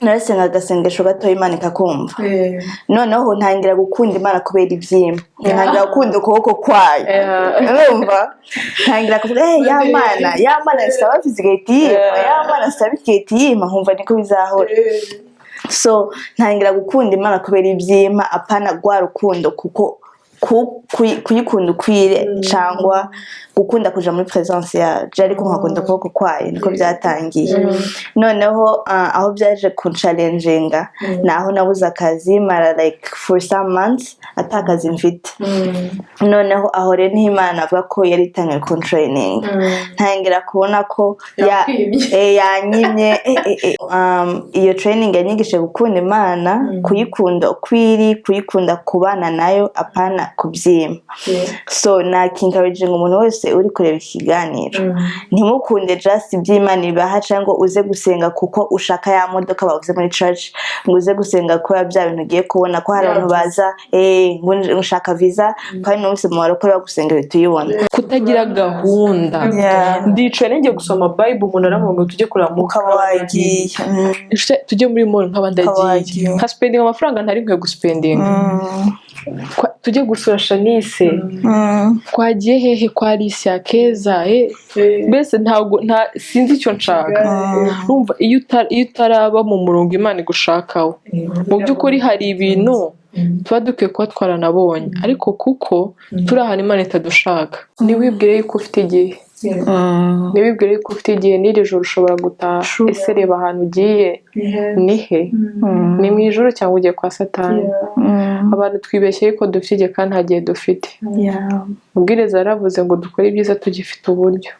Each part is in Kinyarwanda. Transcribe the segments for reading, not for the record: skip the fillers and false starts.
Narasenga agasengesho gatoya, Imana ikakumva. Noneho ntangira gukunda Imana kubera ivyima, ntangira gukunda ukuboko kwayo. Urumva, ntangira kuvuga: "Eh, ya Mana, ya Mana nsaba igahita iyimpa, ya Mana nsaba igahita iyimpa," nkumva niko bizahora. So ntangira gukunda Imana kubera ivyima, apana rwa rukundo kuko kuyikunda ukwire cyangwa gukunda kuja muri presence yayo, ariko nkakunda ukuboko kwayo. Niko byatangiye. Noneho aho byaje kunchallenginga ni aho nabuze akazi, mara like for some months ata kazi mfite. Noneho aho rero niho Imana avuga ko yari itangiye kuntraining, ntangira kubona ko Yakwimye. Yanyimye. Iyo training yanyigishije gukunda Imana, kuyikunda uko iri, kuyikunda, kubana nayo, apana kubyima. So nakencouraginga umuntu wese uri kureba iki kiganiro: ntimukunde just iby'Imana ibaha, cyangwa uze gusenga kuko ushaka ya modoka bavuze muri church, ngo uze gusenga kubera bya bintu ugiye kubona, ko hari abantu baza ngo ushaka visa, kandi n'umunsi mu barokore bagusenga uhita uyibona. Kutagira gahunda. Ndicaye ngiye gusoma Bible, umuntu aramubwira ngo tujye kureba mu Ukaba wagiye. Inshuti, tujye muri mall, nkaba Ukaba ndagiye, wagiye. nka spendinga amafaranga ntari nkwiye guspendinga. Tujye gusura Shanise. Twagiye hehe? Kwa Alicia Keza. Mbese ntabwo nta sinzi icyo nshaka. Urumva, iyo utaraba mu murongo Imana igushakaho, mu by'ukuri hari ibintu tuba dukwiye kuba twaranabonye, ariko kuko turi ahantu Imana itadushaka. Ntiwibwire yuko ufite igihe, ntiwibwire yuko ufite igihe. N'iri joro ushobora gutaha. Ese reba ahantu ugiye ni he? Ni mu ijoro cyangwa ugiye kwa Satani? Abantu twibeshye yuko dufite igihe, kandi nta gihe dufite. Umubwiriza yaravuze ngo dukore ibyiza tugifite uburyo.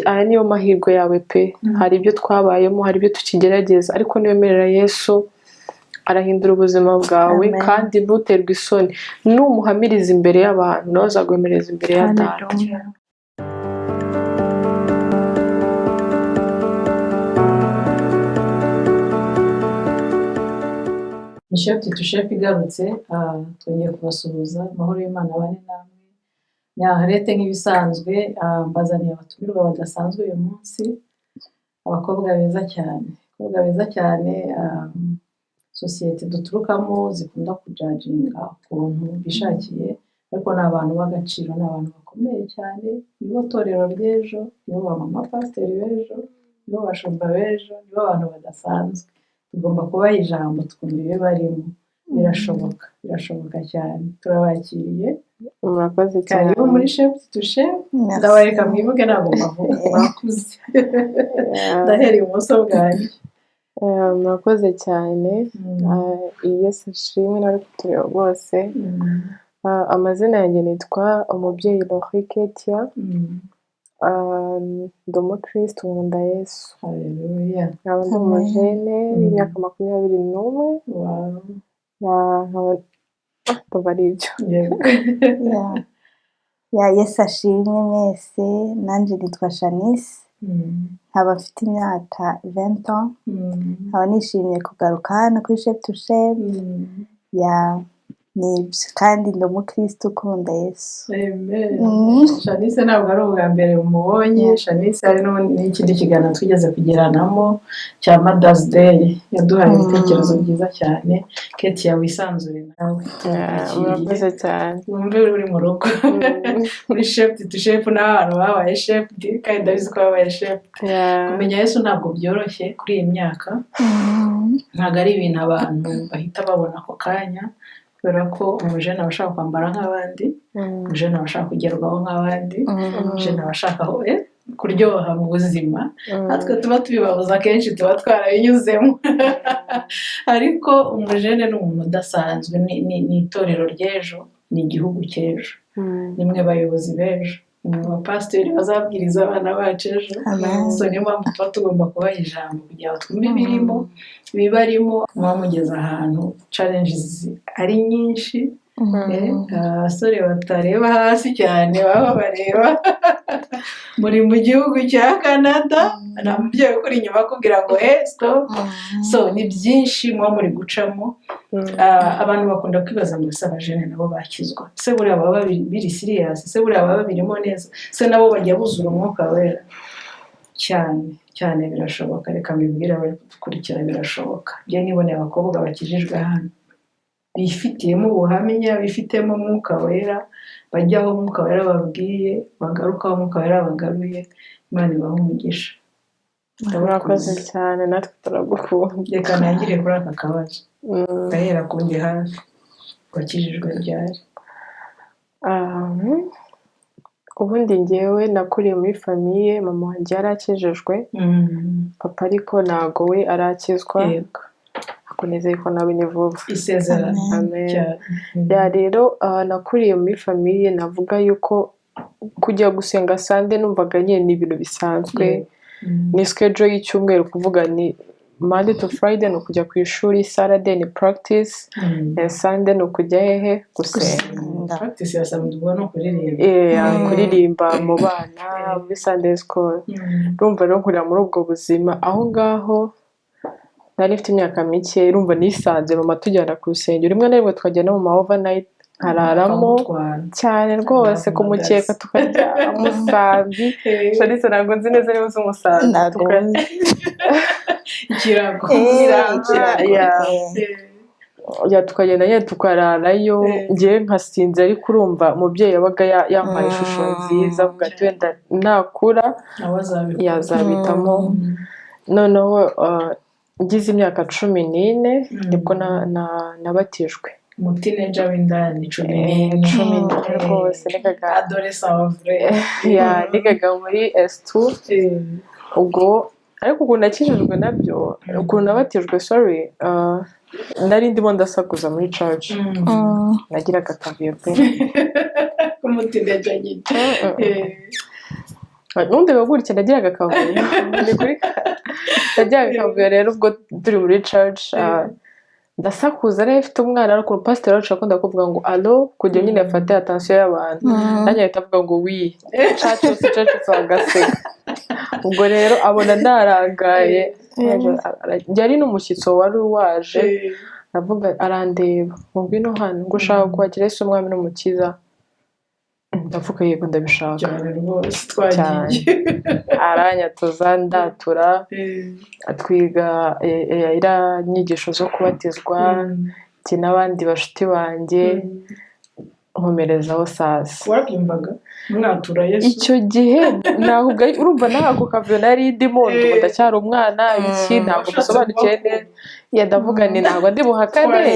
Aya niyo mahirwe yawe pe. Hari ibyo twabayemo, hari ibyo tukigerageza, ariko niwemerera Yesu arahindura ubuzima bwawe. Amen. Kandi ntuterwe isoni numuhamiriza imbere y'abantu, nawe azaguhamiriza imbere ya Data. Hallelujah. Ni Shaped to Shape igarutse, twongeye kubasuhuza. Amahoro y'Imana abane namwe. Ni Aharete nk'ibisanzwe, mbazaniye abatumirwa badasanzwe uyu munsi, abakobwa beza cyane, abakobwa beza cyane. Sosiyete duturukamo zikunda kujudginga ukuntu bishakiye, ariko ni abantu b'agaciro, ni abantu bakomeye cyane, nibo torero ry'ejo, nibo ba mama pasiteri b'ejo, nibo bashumba b'ejo, nibo bantu badasanzwe. Tugomba kubaha ijambo tukumva ibyo barimo. Birashoboka, birashoboka cyane. Turabakiriye. Murakoze cyane. Karibu muri Shaped to Shape. Merci. Ndabareka mwibuke, ntabwo mbavuga, murakuze. Ndahera ibumoso bwanjye. Murakoze cyane. Yesu ashimwe n'abari kutureba bose. Amazina yanjye nitwa Umubyeyi Laurie Ketia. Ndi umukristo, nkunda Yesu. Haleluya. Nkaba ndi Amen. umujene w'imyaka 21. Nkaba ndumva ari ibyo. Yego. Yeah, Yesu ashimwe mwese. Nanjye nitwa Shanice, nkaba mfite imyaka 20 ans, nkaba nishimiye kugaruka hano kuri Shape to Shape. Yeah, nibyo, kandi ndi umukristo ukunda Yesu. Amen. Shanice ntabwo ari ubwa mbere mumubonye. Shanice hari n'ikindi kiganiro twigeze kugiranamo cya Mother's Day, yaduhaye ibitekerezo byiza cyane. Ketia, wisanzure nawe. Yeah, murakoze cyane. Wumve uri mu rugo muri Shaped to Shape, n'ahantu babaye shaped, kandi ndabizi ko babaye shaped. Kumenya Yesu ntabwo byoroshye kuri iyi myaka. Ntabwo ari ibintu abantu bahita babona ako kanya, kubera ko umujene aba ashaka kwambara nk'abandi, umujene aba ashaka kugerwaho nk'abandi, umujene aba ashaka kuryoha mu buzima. Natwe tuba tubibabuza kenshi, tuba twarabinyuzemo. Ariko umujene ni umuntu udasanzwe, ni itorero ry'ejo, ni igihugu cy'ejo, nimwe bayobozi b'ejo, nimwe bapasiteri bazabwiriza abana bacu ejo. Amen. So niyo mpamvu tuba tugomba kubaha ijambo kugira ngo twumve ibirimo, ibibarimo. Muba mugeze ahantu challenges ari nyinshi, abasore batareba hasi cyane baba bareba. Muri mu gihugu cya Canada, nta mubyeyi ukuri inyuma akubwira ngo "Hey, stop." So ni byinshi muba muri gucamo. Abantu bakunda kwibaza ngo: "Ese abajene nabo bakizwa? Se buriya baba biri serious? Se buriya baba babirimo neza? Se nabo bajya buzura Umwuka Wera?" Cyane. Cyane birashoboka, reka mbibwire abari kudukurikira, birashoboka. Njye niboneye abakobwa bakijijwe hano bifitiyemo ubuhamya, bifitemo Umwuka Wera, bajya aho Umwuka Wera babwiye, bagaruka aho Umwuka Wera bagaruye. Imana ibahe umugisha. Murakoze cyane, natwe turagukunda. Reka ntangire kuri aka kabazo. Ndahera ku ndi hafi. Wakijijwe ryari? Ubundi njyewe nakuriye muri famille, mama wanjye yarakijijwe, papa ariko ntago we arakizwa. Ariko nizeye ko nawe ni vuba. Isezerano. Amen. Cyane. Yeah, rero nakuriye muri famille navuga yuko kujya gusenga Sunday numvaga nyine ni ibintu bisanzwe, ni schedule y'icyumweru, kuvuga ni Monday to Friday ni ukujya ku ishuri, Saturday ni practice, and Sunday ni ukujya hehe? Gusenga. Practice ya Sunday ubwo ni ukuririmba. Kuririmba mu bana muri Sunday school. Urumva rero nkurira muri ubwo buzima aho ngaho. Nari mfite imyaka mike, urumva nisanze mama tujyana ku rusengero, rimwe na rimwe tukajya no mu ma overnight nkararamo. Bakamutwara. Cyane rwose, ku mukeka tukarya umusambi. Sharice, ntabwo nzi neza niba uzi umusambi. Ntabwo. Ikirago. Ikirago. Yeah, tukagenda nyine tukararayo. Njyewe nkasinzira, ariko urumva umubyeyi yabaga yampaye ishusho nziza, avuga ati wenda nakura nawe azabikora. Yazabitamo. Noneho ngize imyaka 14 nibwo nabatijwe. Umuteenager w'indani, cumi n'ine. 14 rwose, nigaga Adolescent vrai. Yeah, nigaga muri S2 ubwo. Ariko ukuntu nakijijwe nabyo, ukuntu nabatijwe, sorry, nari ndimo ndasakuza muri church, nagiraga akavuyo pe. Umuteenager nyine. Nundeba gutya, nagiraga akavuyo, ni kuri nagiraga akavuyo. Rero ubwo turi muri church, ndasakuza, nari mfite umwana, ariko pasiteri wacu akunda kuvuga ngo "Allo", kugira nyine afate attention y'abantu. Nanjye ahita avuga ngo "Oui", church yose, church yose bagaseka. Ubwo rero abona narangaye, yari n'umushyitsi wari waje, aravuga, arandeba ngo "Ngwino hano", ngo "Ushaka kwakira Yesu umwami n'umukiza?" Ndavuga "Yego, ndabishaka." Cyane rwose, twagiye. Aranyatuza, ndatura, atwiga iriya nyigisho zo kubatizwa njye n'abandi bashuti banjye, nkomerezaho sasa. Warabyumvaga mwatura Yesu? Icyo gihe ntabwo urumva ntabwo kavuyo nari ndimo, ndacyari umwana, iki, ntabwo bisobanukiwe neza. Yeah, ndavuga ni ntabwo ndi buhakane.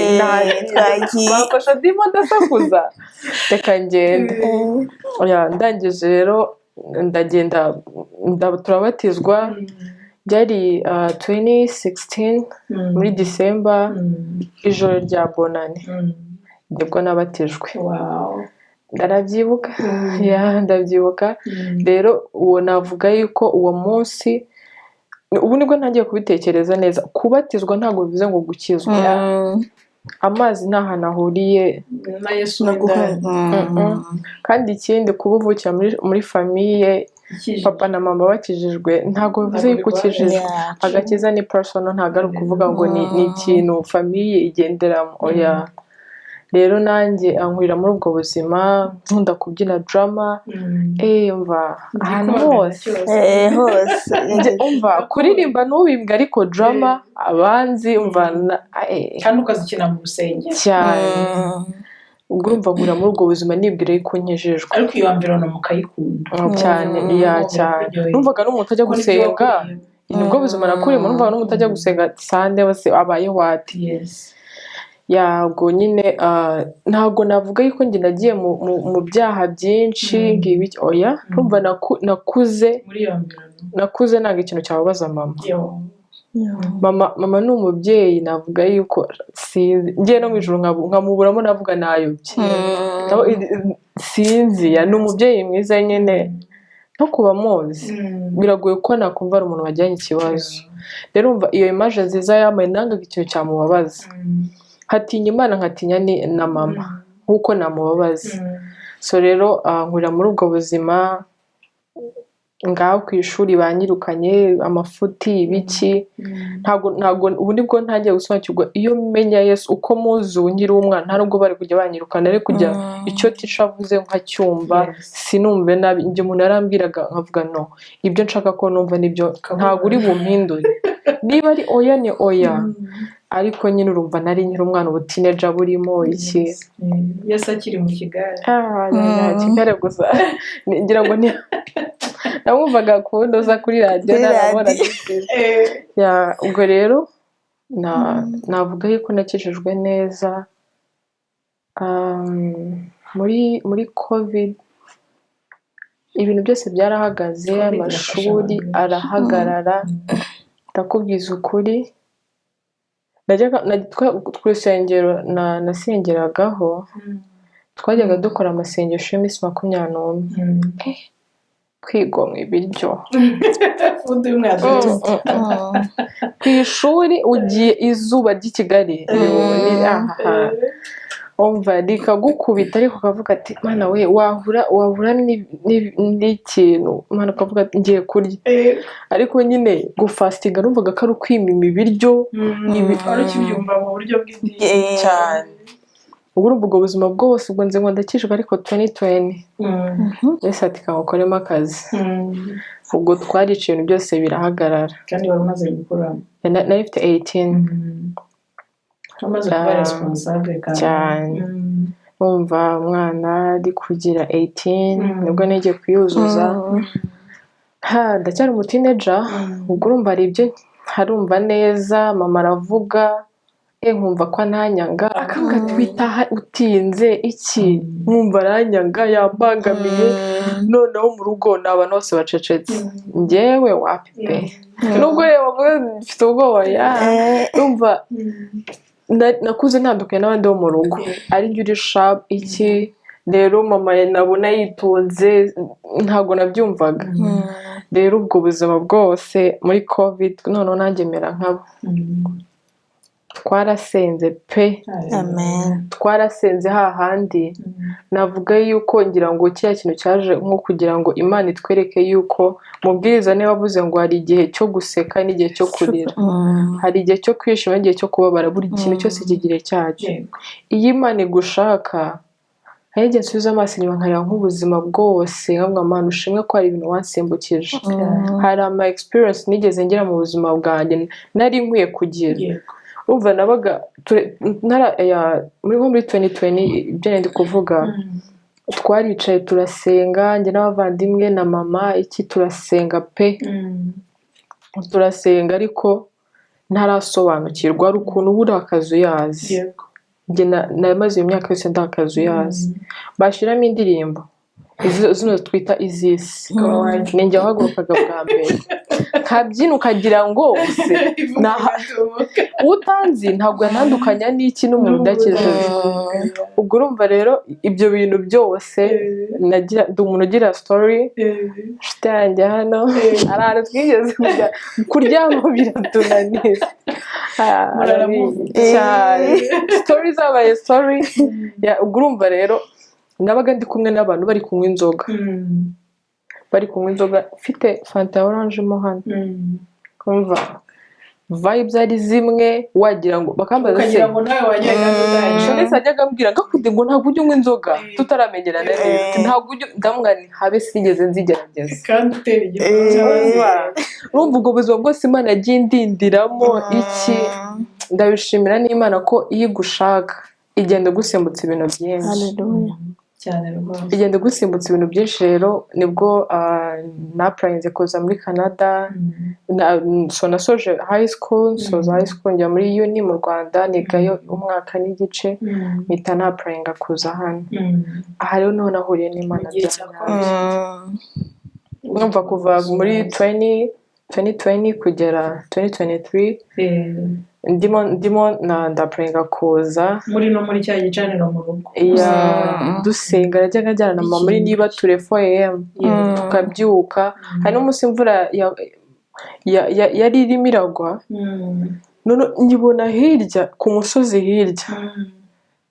Twagiye. Bamfasha, ndimo ndasakuza, reka ngende. Yeah, ndangije rero ndagenda, turabatizwa. Byari 2016 muri December, ijoro rya Bonane, nibwo nabatijwe. Ndarabyibuka, yeah, ndabyibuka. Rero uwo navuga yuko uwo munsi, ubu nibwo ntangiye kubitekereza neza, kubatizwa ntabwo bivuze ngo gukizwa. Amazi nta hantu ahuriye na Yesu no w'indani. Kandi ikindi, kuba uvukira muri famille Ikijije. papa na mama bakijijwe, ntabwo bivuze Ntabwo yuko ukijijwe. Agakiza ni personal, ntabwo ari ukuvuga ngo ni ikintu famille igenderamo, oya. Rero nanjye ankurira muri ubwo buzima, nkunda kubyina drama. Umva ahantu Igikombe hose. cyose. Hose. Njye, umva, kuririmba ntubimbwe, ariko drama abanzi, umva Kandi ukazikina mu rusengero. Cyane. Ubwo urumva nkurira muri ubwo buzima nibwira yuko nkijijwe. Ariko iyo environment mukayikunda. Cyane, yeah, cyane. Numvaga n'umuntu ajya Kuko nibyo gusenga, wakuriyemo. nibwo buzima nakuriyemo. Numvaga n'umuntu ajya gusenga Sunday bose abayeho ate. Yego nyine, ntabwo navuga yuko njye nagiye mu byaha byinshi ngibi, oya. Urumva nakuze Muri iyo environment. nakuze ntabwo ikintu cyababaza mama. Yo. Mama ni umubyeyi, navuga yuko sinzi, ngiye no mu ijuru nkamuburamo navuga nayobye. Sinzi, yeah, ni umubyeyi mwiza nyine, no kuba muzi biragoye ko nakumva ari umuntu wajyanye ikibazo. Rero umva iyo image nziza yamaye, nangaga ikintu cyamubabaza, nkatinya Imana, nkatinya na mama nk'uko namubabaza. So rero nkurira muri ubwo buzima. Ngaho ku ishuri banyirukanye, amafuti, ibiki. Ntabwo ubu nibwo ntangiye gusobanukirwa. Iyo menya Yesu uko muzi ubu nkiri umwana, nta nubwo bari kujya banyirukana, ari kujya icyo teacher avuze nkacyumva, sinumve nabi. Njye umuntu yarambwiraga nkavuga: "No, ibyo nshaka ko numva nibyo, ntabwo uri bumpindure. Niba ari oya ni oya." Ariko nyine urumva nari nkiri umwana, ubu teenager burimo iki. Yesu akiri mu kigare. Ah, ya, kigare gusa. Ngira ngo ni namwumvaga kunoza kuri radiyo. Kuri Narabona. radiyo. Ya, ubwo rero navuga yuko nakijijwe neza muri COVID. Ibintu byose byarahagaze. Covid irafasha Amashuri abantu benshi. arahagarara. Ndakubwiza ukuri, najyaga ku rusengero nasengeragaho, twajyaga dukora amasengesho y'iminsi 21, kwigomwa ibiryo. Food y'umwadventiste. Ku ishuri ugiye, izuba ry'i Kigali ahaha, umva rikagukubita, ariko ukavuga ati: "Mana we!" Wahura n'ikintu, Mana, ukavuga ati: "Ngiye kurya." Ariko nyine gufastinga numvaga ko ari ukwimima ibiryo. Wari ukibyumva mu buryo bw'idini. Cyane. Ubwo urumva ubwo buzima bwose, ubwo nze ngo ndakijwe, ariko 2020 Yesu ati: "Kangukoremo akazi." Ubwo twaricaye, ibintu byose birahagarara. Kandi wari umaze gukura. Nari mfite 18. Umaze kuba Ah, responsable kandi. Cyane. Wumva umwana ari kugira 18, nibwo nagiye kuyuzuza. Ha, ndacyari umuteenager. Ubwo urumva hari ibyo ntarumva neza. Mama aravuga, nkumva ko ananyanga, akavuga ati: "Witaha utinze iki?" Nkumva aranyanga, yambangamiye. Noneho mu rugo ni abantu bose bacecetse, njyewe wapi pe. Nubwo rero bavuga mfite ubwoba ya numva nakuze ntandukanye n'abandi bo mu rugo, ari njye uri sharp iki. Rero mama nabona yitonze, ntabwo nabyumvaga. Rero ubwo buzima bwose muri COVID, noneho nanjye mera nkabo. Twarasenze pe. Amen. Twarasenze hahandi. Navuga yuko ngira ngo kiriya kintu cyaje nko kugira ngo Imana itwereke yuko mubwiriza niba avuze ngo hari igihe cyo guseka n'igihe cyo kurira, hari igihe cyo kwishima n'igihe cyo kubabara, buri kintu cyose kigira igihe cyacyo. Iyo Imana igushaka, hari igihe nsubiza amaso inyuma nkareba nk'ubuzima bwose, nkavuga: "Mana, ushimwe ko hari ibintu wansimbukije." Hari ama experience nigeze ngira mu buzima bwanjye nari nkwiye kugira. Urumva nabaga muri nko muri 2020, ibyo nari ndi kuvuga, twaricaye turasenga, njye n'abavandimwe na mama iki, turasenga pe. Turasenga ariko ntarasobanukirwa. Hari ukuntu uba uri akazuyazi. Njye namaze iyo myaka yose ndi akazuyazi. Bashyiramo indirimbo zino twita iz'isi, ni njye wahagurukaga bwa mbere nkabyina, ukagira ngo se utanzi ntabwo yantandukanya n'iki n'umuntu udakijijwe. Ubwo urumva rero ibyo bintu byose nagira, ndi umuntu ugira story. Inshuti yanjye hano, hari ahantu twigeze kujya kuryama biratunanira. Ah, Muraramuvuga. cyane, story zabaye story. Ya, ubwo urumva rero nabaga ndi kumwe n'abantu bari kunywa inzoga, bari kunywa inzoga, mfite fanta ya orange mo hano. Umva, vibes ari zimwe, wagira ngo bakambaza se Ukagira ngo nawe wanyoye kandi utayanyoye. Shonese yajyaga ambwira ngakunde ngo ntabwo ujya unywa inzoga, tutaramenyerana neza. Ati, "Ntabwo ujya." Ndamubwira nti: "Habe sinigeze nzigerageza." Kandi utera igifu cy'abazima. Urumva ubwo buzima bwose Imana yagiye indindiramo iki, ndabishimira n'Imana ko iyo igushaka igenda igusimbutsa ibintu byinshi. Haleluya. Cyane rwose. Igenda igusimbutsa ibintu byinshi. Rero nibwo napplyinze kuza muri Canada. So nasoje high school, nsoza high school njya muri uni mu Rwanda, nigayo umwaka n'igice, mpita napplyinga kuza hano. Aha rero niho nahuriye n'Imana Mu gihe cya bya Covid. Numva kuva muri 2020 kugera 2023, ndimo na ndapplyinga kuza. Muri no muri cya gicaniro mu rugo. Ya, dusenga, najyaga njyana na mama muri niba ture 4 a.m. tukabyuka. Hari n'umunsi imvura yari irimo iragwa, none nyibona hirya ku musozi hirya.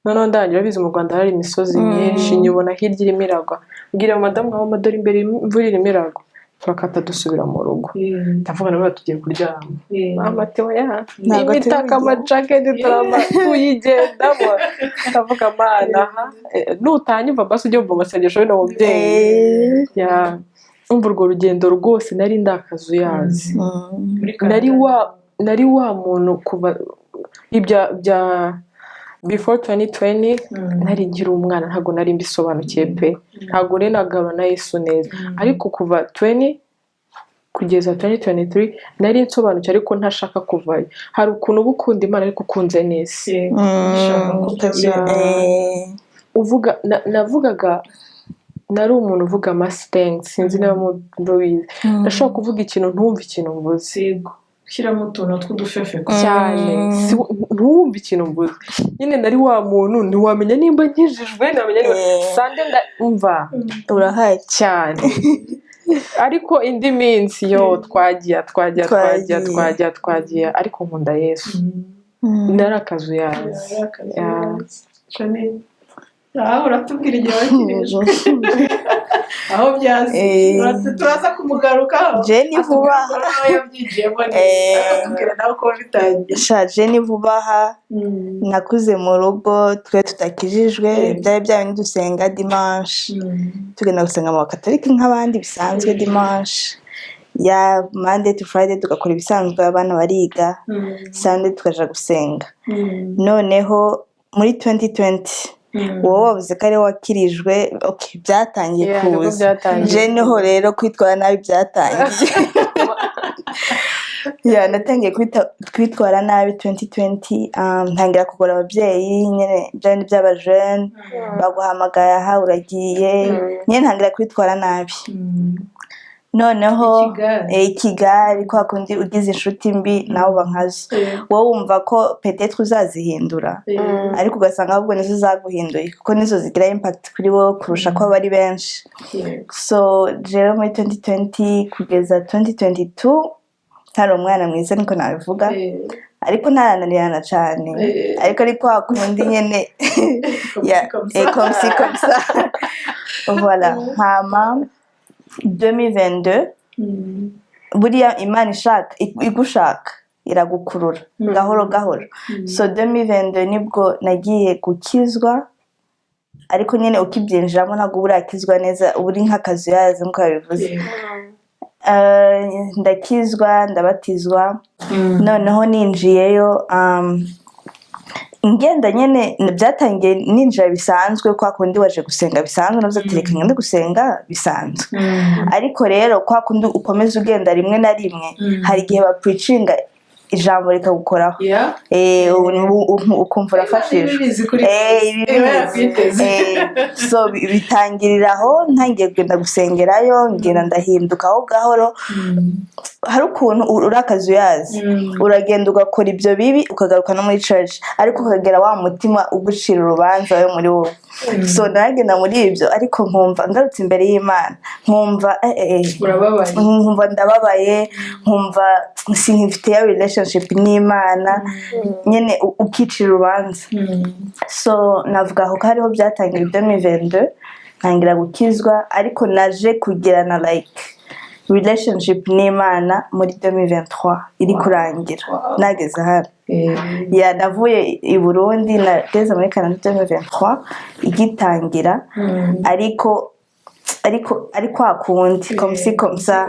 Noneho ndangira urabizi mu Rwanda hari imisozi myinshi, nyibona hirya irimo iragwa, mbwira madamu nka: "Mama, dore imbere imvura irimo iragwa." Turakata dusubira mu rugo. Ndavuga nawe, tugiye kuryama. Mama ati: "Oya." Ntabwo Imitaka, turi amajaketi, turama tuyigendamo. Ndavuga: "Mana, aha nutanyumva basi ujye wumva amasengesho y'uno mubyeyi." Ya, umva, urwo rugendo rwose nari ndakazuyazi. Muri Nari Canada. Wa muntu kuva ibya bya before 2020, nari nkiri umwana, ntabwo nari mbisobanukiye pe, ntabwo nari nagabana na Yesu neza. Ariko kuva 20 kugeza 2023 nari nsobanukiwe, ariko ntashaka kuvayo. Hari ukuntu uba ukunda Imana ariko ukunze n'isi. Yego, ushaka ko Uvuga navugaga, nari umuntu uvuga amaslang, sinzi niba mubizi. Ndashobora kuvuga ikintu ntumve ikintu mvuze. Yego, ushyiramo utuntu tw'udufefe. Cyane. Ntuwumve ikintu mvuze nyine. Nari wa muntu ntiwamenya nimba nkijijwe, ntiwamenya niba Sunday ndumva Urahari. Cyane. Ariko indi minsi yo twagiye, twagiye, twagiye. Twagiye. Twagiye, twagiye, ariko nkunda Yesu. Nari akazuyazi. Aha uratubwira igihe wakirijwe, aho byazi. Turaza kumugarukaho. Jenny vuba aha. Atubwira ko nawe yabyinjiyemo neza. Atubwira nawe uko bitangiye. Sha, Jenny vuba aha. Nakuze mu rugo twe tutakijijwe. Byari bya bindi dusenga dimanche, tugenda gusenga mu bakatolika nk'abandi bisanzwe dimanche ya Monday to Friday, tugakora ibisanzwe, abana bariga, Sunday tukaja gusenga. Noneho muri 2020, wowe wavuze ko ariwe wakirijwe, okay, byatangiye Yeah, nibwo kuza. byatangiye. Je niho rero kwitwara nabi byatangiye. Yeah, natangiye kwitwara nabi 2020, ntangira kugora ababyeyi nyine, bya bindi by'abajene baguhamagaye aha uragiye nyine, ntangira kwitwara nabi. Noneho Ikigare. Ikigare, kwa kundi ugize inshuti mbi nawe uba nkazo. Wowe wumva ko peut-être uzazihindura, ariko ugasanga ahubwo nizo zaguhinduye, kuko nizo zigira impact kuri wowe kurusha ko bari benshi. So rero muri 2020 kugeza 2022 ntari umwana mwiza, niko nabivuga, ariko ntarananirana cyane. Ariko ari kwa kundi nyene ya Comme ci, comme ci comme ça, voilà. Hama 2022, buriya Imana ishaka, igushaka iragukurura gahoro gahoro. So 2022 nibwo nagiye gukizwa, ariko nyine ukibyinjiramo ntabwo uba urakizwa neza, uba uri nk'akazuyazi nk'uko babivuze. Ndakizwa, ndabatizwa. Noneho ninjiyeyo, ngenda nyine, byatangiye ninjira bisanzwe, kwa kundi waje gusenga bisanzwe, navuze ati: "Reka ngende gusenga bisanzwe." Ariko rero kwa kundi ukomeza ugenda, rimwe na rimwe hari igihe bapreachinga ijambo rikagukoraho. Ukumva urafashijwe. Ibizi kuri ibi iba bizi. yakwiteze. So bitangirira aho, ntangiye kugenda gusengerayo, ngenda ndahindukaho gahoro. Hari ukuntu uri akazuyazi, uragenda ugakora ibyo bibi, ukagaruka no muri church, ariko ukagera wa mutima ugucira urubanza we muri wowe. So naragenda muri ibyo, ariko nkumva ngarutse imbere y'Imana nkumva Urababaye. nkumva ndababaye, nkumva sinkifite ya relationship n'Imana nyine, ukicira urubanza. So navuga aho ko hariho byatangiye 2022, ntangira gukizwa, ariko naje kugirana like relationship n'Imana muri 2023 iri kurangira. Nageze hano. Ya, navuye i Burundi nageze muri Canada 2023 igitangira, ariko ari kwa kundi, comme ci comme ça.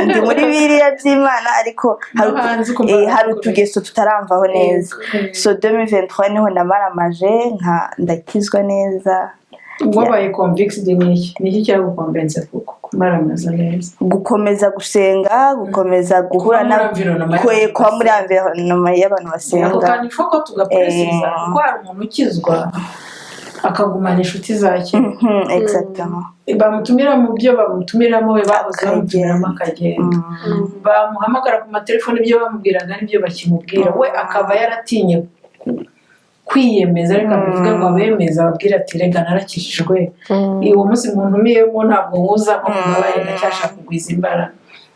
Ndi muri biriya by'Imana, ariko hari No hanze ukumva hari barakureba. utugeso tutaramvaho neza. So 2023 niho namaramaje nka ndakizwa neza. Wabaye convinced n'iki? Niki cyaguconvince kumaramaza neza? Gukomeza gusenga, gukomeza guhura Kuba muri na environment kwe y'abantu kuba muri basenga. environment y'abantu Ako basenga. kantu ifo ko tugaprécisa, kuko hari umuntu ukizwa akagumana inshuti za kera. Exactement. Bamutumira mu byo bamutumiramo, we bahoze Akagenda. bamutumiramo akagenda. Bamuhamagara ku matelefoni, ibyo bamubwiraga nibyo bakimubwira. We akaba yaratinye kwiyemeza, ariko abivuge ngo abemeze, ababwire ati: "Rega narakijijwe, uwo munsi muntumiyemo ntabwo nkuza ko mubabaye, ndacyashaka kugwiza imbaraga."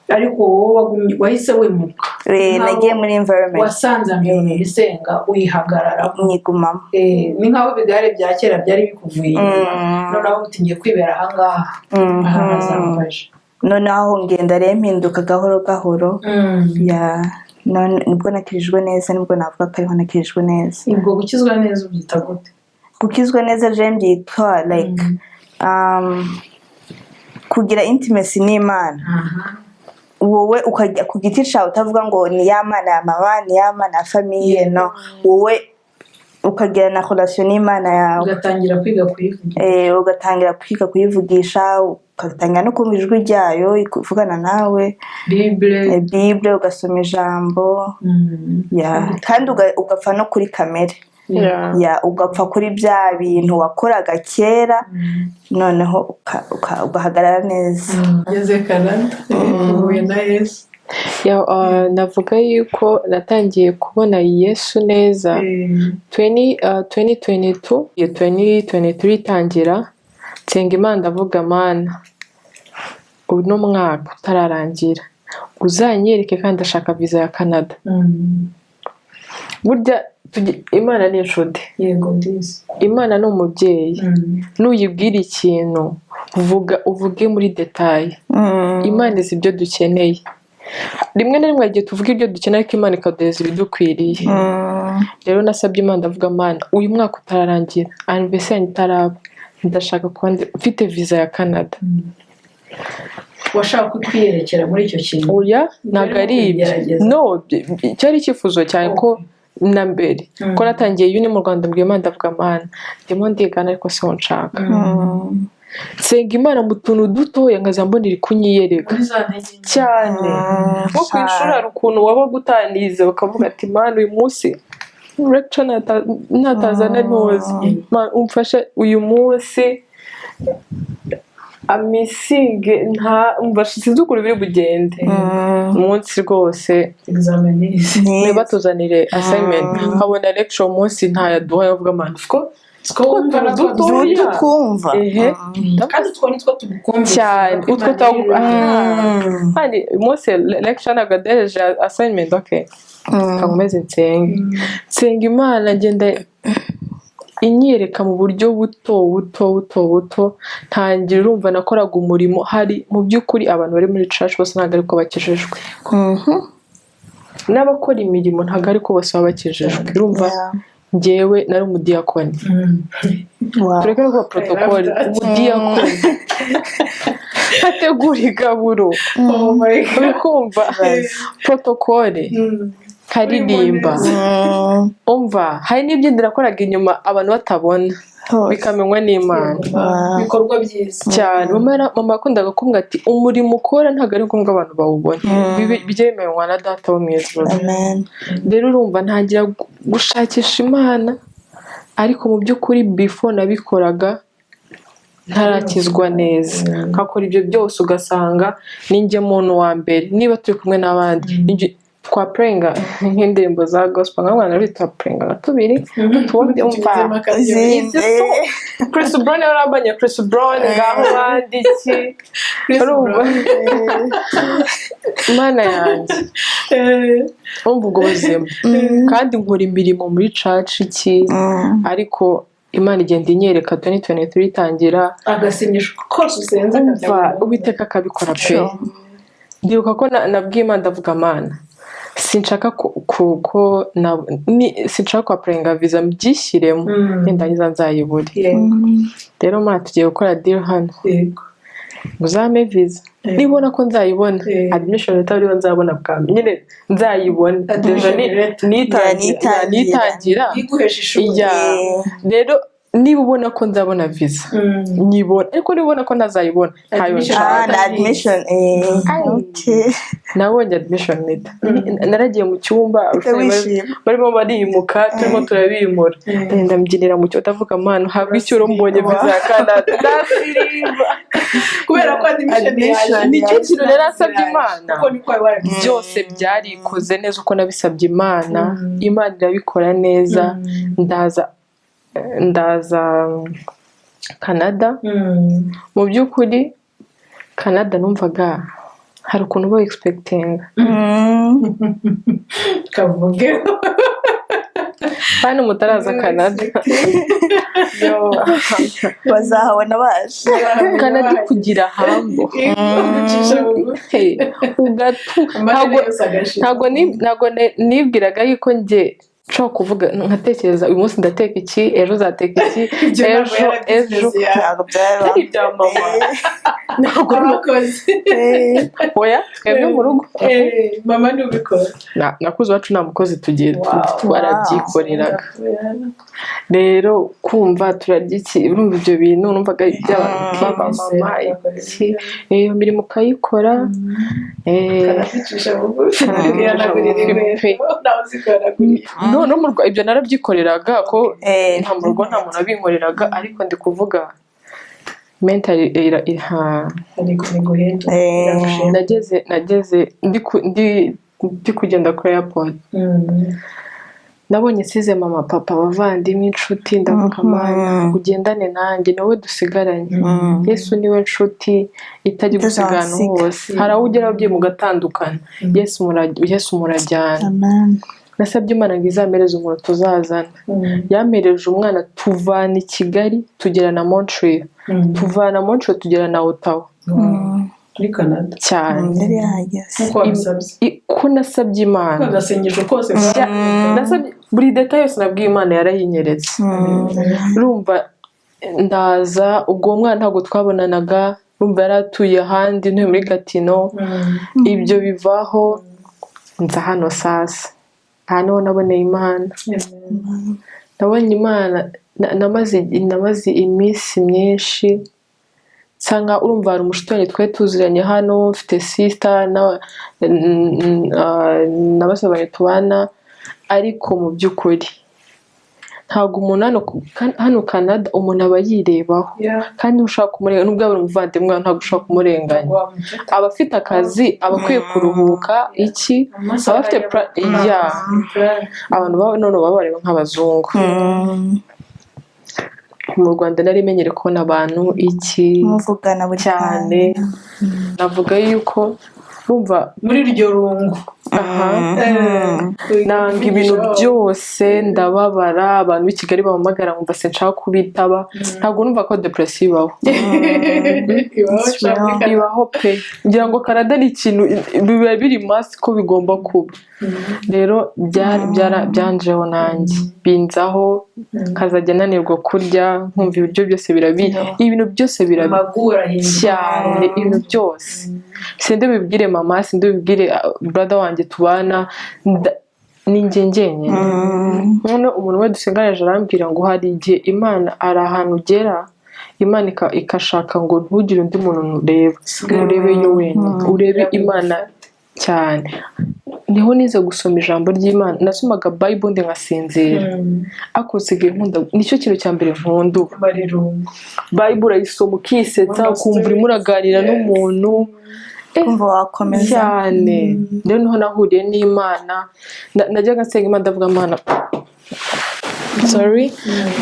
Ariko wowe wahise wimuka. Nkaho Nagiye muri environment wasanze environment isenga, uyihagararamo. Nyigumamo. Ni nk'aho ibigare bya kera byari bikuvuye inyuma, noneho uti: "Ngiye kwibera ahangaha, aha hazamfasha." Noneho ngenda rero mpinduka gahoro gahoro. Ya, none nibwo nakirijwe neza, nibwo navuga ko ariho nakirijwe neza. Ubwo gukizwa neza ubyita gute? Gukizwa neza je mbyitwa like kugira intimacy n'Imana, wowe ukajya ku giti cyawe, utavuga ngo ni ya Mana ya mama, ni ya Mana ya famille. No, wowe ukagira na relation n'Imana yawe. Ugatangira kwiga kuyivugira. Ugatangira kwiga kuyivugisha, ugatangira no kumva ijwi ryayo ivugana nawe. Bible. Bible, ugasoma ijambo. Ya, kandi ugapfa no kuri kamere. Ya, ugapfa kuri bya bintu wakoraga kera, noneho ugahagarara neza. Ugeze Canada, uhuye na Yesu. Ya, navuga yuko natangiye kubona Yesu neza 2022, iyo 2023 itangira, nsenga Imana, ndavuga: "Mana, uno mwaka utararangira uzanyereke, kandi ndashaka visa ya Canada." Burya Imana ni inshuti. Yego disi. Imana ni umubyeyi. Nuyibwira ikintu, vuga, uvuge muri détail. Imana izi ibyo dukeneye. Rimwe na rimwe hari igihe tuvuga ibyo dukeneye, ariko Imana ikaduhereza ibidukwiriye. Rero nasabye Imana, ndavuga: "Mana, uyu mwaka utararangira, anniversaire yanjye itaraba, ndashaka kuba mfite visa ya Canada." Washaka kwiyerekera muri icyo kintu? Oya, ntabwo ari ibyo. Kugerageza. No, cyari icyifuzo cyane ko na mbere ko natangiye uni mu Rwanda, mbwiye Imana, ndavuga: "Mana, ndimo ndigana, ariko siho nshaka." Nsenga Imana mu tuntu dutoya, nkaza mbona iri kunyiyereka. Muri za ntege nke. Cyane. Nko ku ishuri hari ukuntu wabaga utanize, bakavuga ati: "Mana, uyu munsi lecture natazana ntuzi. Mana, umfashe uyu munsi amisinge, nta umva, sinzi ukuntu biri bugende umunsi rwose." Examen. Niba tuzanire assignment, nkabona lecture umunsi ntayaduha, yavuga: "Mana, siko Siko wumva na twa dutoya." Duto twumva. Ehe. Kandi utwo nitwo tugukumvisha Cyane, ko utwo Imana iri. Kandi umunsi lecture ntabwo adereje assignment, okay, kankomeze nsenge. Nsenga Imana, ngenda inyereka mu buryo buto buto buto buto. Ntangira, urumva, nakoraga umurimo. Hari mu by'ukuri abantu bari muri church bose ntabwo ariko bakijijwe, n'abakora imirimo ntabwo ariko bose baba bakijijwe, urumva? Njyewe nari umudiyakoni. Tureke no kuba protocole. I love that. Umudiyakoni ategura igaburo. Oh my God. Uri kumva protocole, nkaririmba. Umva, hari n'ibyo nakoraga inyuma abantu batabona, Hose. bikamenywa n'Imana. Ibikorwa byiza. Cyane. Mama yakundaga kumbwira ati: "Umurimo ukora ntabwo ari ngombwa abantu bawubona. Bijye bimenywa na Data wo mu ijuru." Amen. Rero urumva, ntangira gushakisha Imana, ariko mu by'ukuri before nabikoraga ntarakizwa neza, nkakora ibyo byose, ugasanga ninjye muntu wa mbere niba turi kumwe n'abandi twapurenga nk'indirimbo za gospel, nka mwana twapurenga nka tubiri tubundi, umva. Izindi. Chris Brown yarambanye, Chris Brown ngaho abandi iki, urumva, Mana yanjye, urumva ubwo buzima, kandi nkora imirimo muri church iki, ariko Imana igenda inyereka. 2023 itangira, Agasinyisho kose usenze. Umva, Uwiteka akabikora pe. Ndibuka ko nabwiye Imana, ndavuga: "Mana, sinshaka ko sinshaka kwapurenga visa, mbyishyiremo, nindangiza nzayibure." Rero Mana, tugiye gukora deal hano, ngo uzampe visa nibona ko nzayibona, admission letter ariyo nzabona bwa mbere nyine nzayibona. Admission Déjà letter. nitangira. Ya, nitangira. Iguhesha ishuri. Ya. Rero niba ubona ko nzabona visa, nyibona, ariko niba ubona ko ntazayibona, ntayo Admission. nshaka. Ah, na admission, okay. Nabonye admission letter, naragiye mu cyumba, Uhita wishima. barimo barimuka, turimo turabimura, ndagenda mbyinira mu cyumba, ndavuga: "Mana, uhabwe icyuro, mbonye visa ya Canada." Ndasirimba. Kubera ko admission Admission yaje. Nicyo kintu rero nasabye Imana. Kuko niko wari warabizi. Byose byarikoze neza uko nabisabye Imana, Imana irabikora neza. Ndaza Canada. Mu by'ukuri Canada numvaga hari ukuntu uba expectinga. Kavuge. Hano mutaraza Canada. Yo. Bazahabona baje. Kanadi kugira hambo. Gucisha bugufi. Hey, ugatu Amarira ntabwo yose agashira. Ntabwo nibwiraga yuko njye nshobora kuvuga nkatekereza: uyu munsi ndateka iki, ejo uzateka iki, Ibyo ntabwo ejo yari ejo business yawe. Ntabwo byaba. Atari ibya mama, ntabwo. Abakozi. Oya, twebwe mu rugo. Mama ntubikora. Nakuze iwacu nta mukozi tugira. Twarabyikoreraga. Rero kumva turarya iki, urumva ibyo bintu numvaga iby'abamama iki, iyo mirimo ukayikora. Kanazicisha bugufi. Kanazicisha Ihanagurira bugufi. inkweto nawe uzihanagurira. No mu rugo ibyo narabyikoreraga ko nta mu rugo nta muntu wabinkoreraga, ariko ndi kuvuga mentally Ariko ntiguhenda. Nageze ndi kugenda kuri airport, nabonye nsize mama, papa, abavandimwe, inshuti, ndavuga: "Mana, ugendane nanjye, nawe dusigaranye." Yesu niwe nshuti itajya igusiga ahantu Itazansiga. hose. Hari aho ugera ababyeyi mugatandukana, Yesu murajyana. Amen. Nasabye Imana ngo izampereze umuntu tuzazana, yampereje umwana, tuvana i Kigali tugera na Montreal, tuvana Montreal tugera na Ottawa. Muri Canada. Cyane. Yari yahageze. Nk'uko wabisabye. Ko nasabye Imana. Agasengesho kose. Nasabye buri détail yose, nabwiye Imana yarayinyeretse. Urumva ndaza, ubwo uwo mwana ntabwo twabonanaga, urumva yari atuye ahandi, ntuye muri Gatineau. Ibyo bivaho, nza hano sasa. Aha niho naboneye Imana, nabonye Imana. Namaze iminsi myinshi nsa nka, urumva hari umushuti wanjye twari tuziranye hano, mfite sister na basaza banjye tubana, ariko mu by'ukuri ntabwo umuntu hano Canada umuntu aba yirebaho, kandi ushaka kumurenganya, nubwo yaba ari umuvandimwe wawe, ntabwo ushobora kumurenganya. Aba afite akazi, aba akwiye kuruhuka iki, aba afite ya abantu baba none baba bareba nk'abazungu. Mu Rwanda nari menyereye kubona abantu iki Muvugana buri cyane. Kanya. Navuga yuko bumva Muri iryo rungu. Aha, nanga ibintu byose, ndababara. Abantu b'i Kigali bampamagara nkumva sinshaka kubitaba. Ntabwo numva ko depression ibaho. Ibaho pe. Ngira ngo Canada ni ikintu biba biri masi ko bigomba kuba. Rero byanjeho nanjye binzaho, nkazajya nanirwa kurya, nkumva ibiryo byose birabi, ibintu byose birabi Amaguru ahinduka. Cyane, ibintu byose. Sindi bibwire mama, sindi bibwire brother wanjye tubana, ni njye njyenyine. None umuntu we dusenganije arambwira ngo hari igihe Imana, hari ahantu ugera Imana ikashaka ngo ntugire undi muntu ureba, urebe yo wenyine, urebe Imana cyane. Niho nize gusoma ijambo ry'Imana. Nasomaga Bible ndi nkasinzira, ariko nsigaye nkunda, nicyo kintu cya mbere nkunda ubu. Amarirungu. Bible urayisoma ukisetsa, ukumva urimo uraganira n'umuntu. Kumva wakomeza. Cyane. Rero niho nahuriye n'Imana. Najyaga nsenga Imana, ndavuga: "Mana," sorry,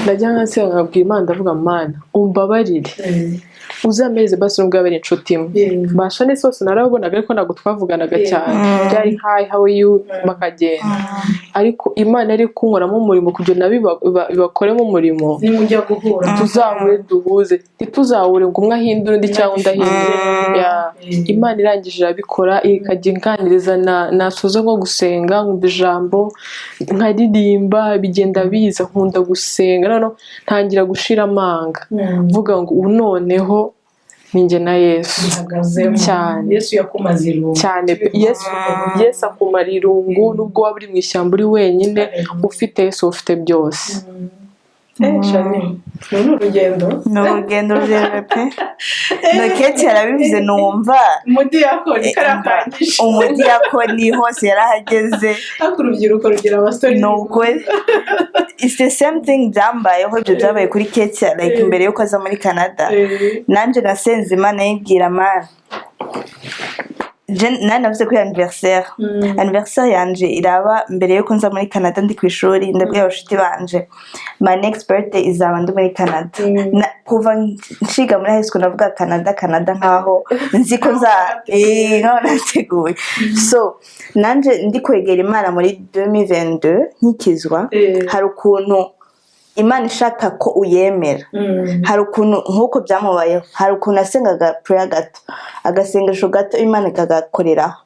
najyaga nsenga nkabwira Imana, ndavuga: "Mana, umbabarire, uzameze basi nubwo yaba ari inshuti imwe." Bashane hose narabonaga, ariko ntabwo twavuganaga cyane. Byari "Hi, how are you?" bakagenda. Ariko Imana yari kunkoramo umurimo kugira nabo ibakoremo umurimo. Nimujya guhura. Tuzahure duhuze, ntituzahure ngo umwe ahindure undi cyangwa undi ahindure. Ya, Imana irangije irabikora, ikajya inganiriza, nasoza nko gusenga nkumva ijambo, nkaririmba, bigenda biza. Nkunda gusenga, noneho ntangira gushira amanga, mvuga ngo ubu noneho ni njye na Yesu. Bihagazemo. Cyane. Yesu yakumaze irungu. Cyane pe. Yesu akumara irungu, nubwo waba uri mu ishyamba uri wenyine, ufite Yesu ufite byose. Shani, uru ni urugendo. Ni urugendo rurerure pe. No Keti yarabivuze, numva Umudiyakoni karakangije. Umudiyakoni hose yarahageze. Ariko urubyiruko rugira abasore. Ni ukuri, it's the same thing byambayeho. Ibyo byabaye kuri Ketia, like mbere yuko aza muri Canada, nanjye nasenze Imana, yibwira Mana nari navuze kuri anniversaire yanje iraba mbere yuko nza muri Canada. Ndi ku ishuri, ndabwira abashuti banje: "My next birthday izaba ndi muri Canada." Kuva nshiga muri high school ndavuga Canada, Canada, nkaho nzi ko nza nkaho nateguye. So nanje ndi kwegera Imana muri 2022 nkikizwa, hari ukuntu Imana ishaka ko uyemera. Hari ukuntu, nk'uko byamubayeho, hari ukuntu asengaga prayer gato, agasengesho gato, Imana ikagakoreraho.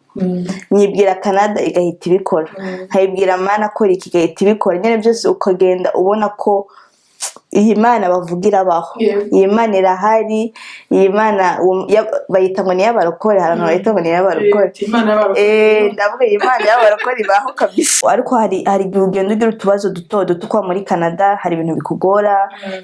Nyibwira Canada, igahita ibikora. Nkayibwira Mana akora iki, igahita ibikora nyine byose. Ukagenda ubona ko iyi Mana bavuga irabaho. Iyi Mana irahari, iyi Mana bayita ngo ni iy'abarokore. Hari abantu bayita ngo ni iy'abarokore. Imana y'abarokore. Ndavuga iyi Mana y'abarokore ibaho kabisa, ariko hari igihe ugenda ugira utubazo duto duto kwa muri Canada. Hari ibintu bikugora,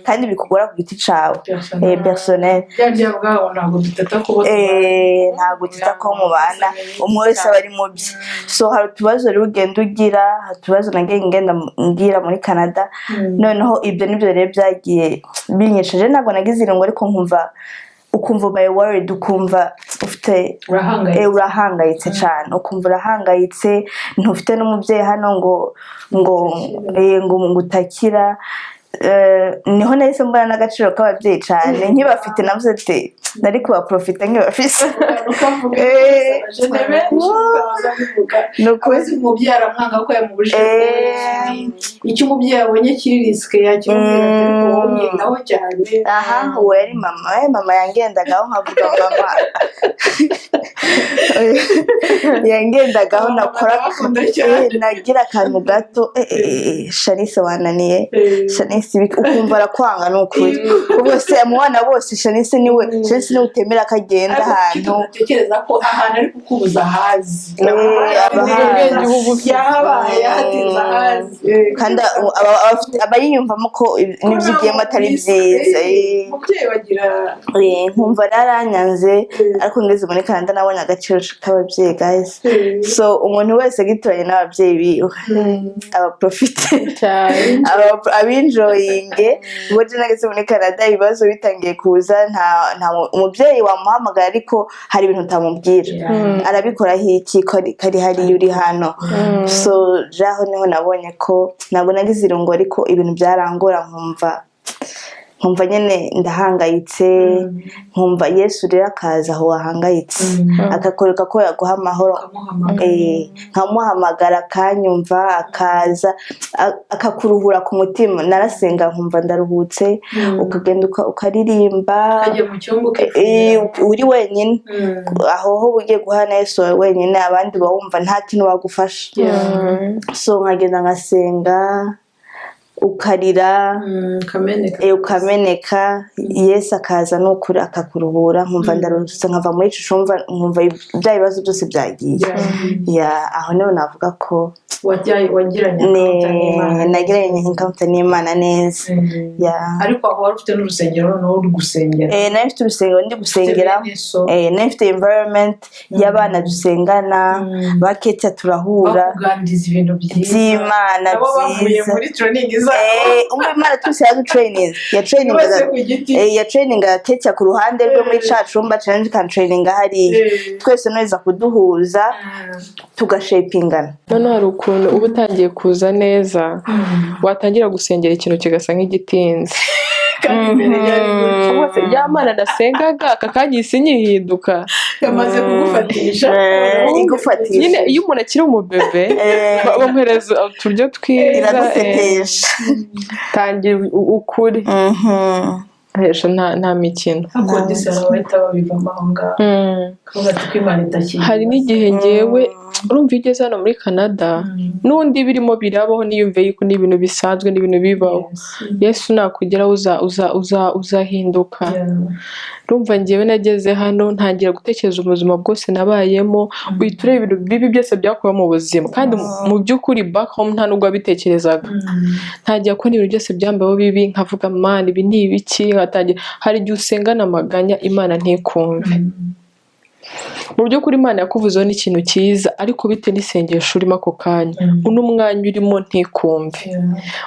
kandi bikugora ku giti cawe. Personnel. Personnel. Bya bwabo ntabwo duteta ko bose. Ntabwo utita ko mubana, umwe wese aba ari mu bye. So hari utubazo rero ugenda ugira, hari utubazo nagiye ngenda ngira muri Canada. Noneho ibyo nibyo rero byagiye binyesheje. Ntabwo nagize irungu, ariko nkumva, ukumva ubaye worried, ukumva ufite urahangayitse. Urahangayitse cyane, ukumva urahangayitse, ntufite n'umubyeyi hano ngo utakira. Niho nahise mbona n'agaciro k'ababyeyi cyane nkibafite. Navuze ati nari kubaprofita nkibafise. Ukavuga abajene benshi bazabivuga. Ni ukuri. Abazi umubyeyi aramwanga ko yamubujije icyo umubyeyi abonye kiri risqué, yakimubwira ati ariko wowe umwitaho cyane. Aha uwo yari mama, mama yangendagaho, nkavuga mama yangendagaho, nakora Ndabakunda cyane. Nagira akantu gato, Shanice wananiye, Shanice ukumva arakwanga. Ni ukuri, ubwo se mu bana bose Shanice niwe, Shanice niwe utemera ko agenda ahantu. Utekereza ko ahantu ari kukubuza ahazi. Aba ahazi. Ubwenge uba ufite. Yahabaye yahatinze ahazi. Kandi aba yiyumvamo ko n'ibyo ugiyemo atari byiza. Umubyeyi bagira Nkumva naranyanze, ariko ngeze muri Canada nabonye agaciro k'ababyeyi, guys. So umuntu wese agituranye n'ababyeyi biwe abaprofite cyane. Abinjoyinge. Ubwo je nageze muri Canada, ibibazo bitangiye kuza, nta umubyeyi wamuhamagara, ariko hari ibintu utamubwira. Arabikoraho iki ko kari hariya uri hano? So jaho niho nabonye ko ntabwo nagize irungu, ariko ibintu byarangora, nkumva nyine ndahangayitse, nkumva Yesu rero akaza aho wahangayitse, akakwereka ko yaguha amahoro. Ukamuhamagara. Nkamuhamagara akanyumva, akaza akakuruhura ku mutima. Narasenga nkumva ndaruhutse, ukagenda ukaririmba. Ukajya mu cyumba ukifungira. Uri wenyine aho ho ugiye guhana na Yesu wawe wenyine, abandi bawumva nta kintu bagufasha. So nkagenda ngasenga, ukarira. Ukameneka. Ukameneka, Yesu akaza n'ukuri akakuruhura, nkumva ndaruhutse, nkava muri ico cumva, nkumva bya bibazo byose byagiye. Ya, aho niho navuga ko Wagiranye encounter n'Imana. Nagiranye encounter n'Imana neza. Ya. Ariko aho wari ufite n'urusengero noneho uri gusengera? Nari mfite urusengero ndi gusengera. Bene so. Nari mfite environment y'abana dusengana, ba Ketia turahura. Bakuganiriza ibintu byiza. By'Imana. Nabo bavuye byiza. muri training zabo. Umva, Imana twese yadutraining, ya training Bose ku giti. Ya training Ketia ku ruhande rwe muri ca cumba challenge kan training hariya. Twese neza kuduhuza, tugashapingana. Noneho hari ukuntu uba utangiye kuza neza, watangira gusengera ikintu kigasa nk'igitinze. Kandi imbere yari gutya. Rwose ya Mana nasengaga aka kanya isi nyihinduka. Yamaze kugufatisha. Igufatisha. Nyine iyo umuntu akiri umubebe, bamuhereza uturyo twiza. Iragutetesha. Tangira ukuri. Hesha nta mikino. Ariko disi hari abahita babivamo aho ngaho, kavuga ati ko Imana itakiri. Hari n'igihe ngewe urumva iyo ugeze hano muri Canada, n'undi birimo birabaho, niyumve yuko ni ibintu bisanzwe, ni ibintu bibaho. Yesu nakugeraho uza uza uza uzahinduka. Urumva ngewe nageze hano ntangira gutekereza ubuzima bwose nabayemo, uhita ureba ibintu bibi byose byakubaho mu buzima, kandi mu by'ukuri back home nta nubwo wabitekerezaga. Ntangira kubona ibintu byose byambayeho bibi, nkavuga Mana, ibi ni ibiki? Nkatangira, hari igihe usengana amaganya Imana ntikumve. Mu by'ukuri Imana yakuvuzeho n'ikintu cyiza, ariko bitewe n'isengesho urimo ako kanya, uno mwanya urimo, ntikumve.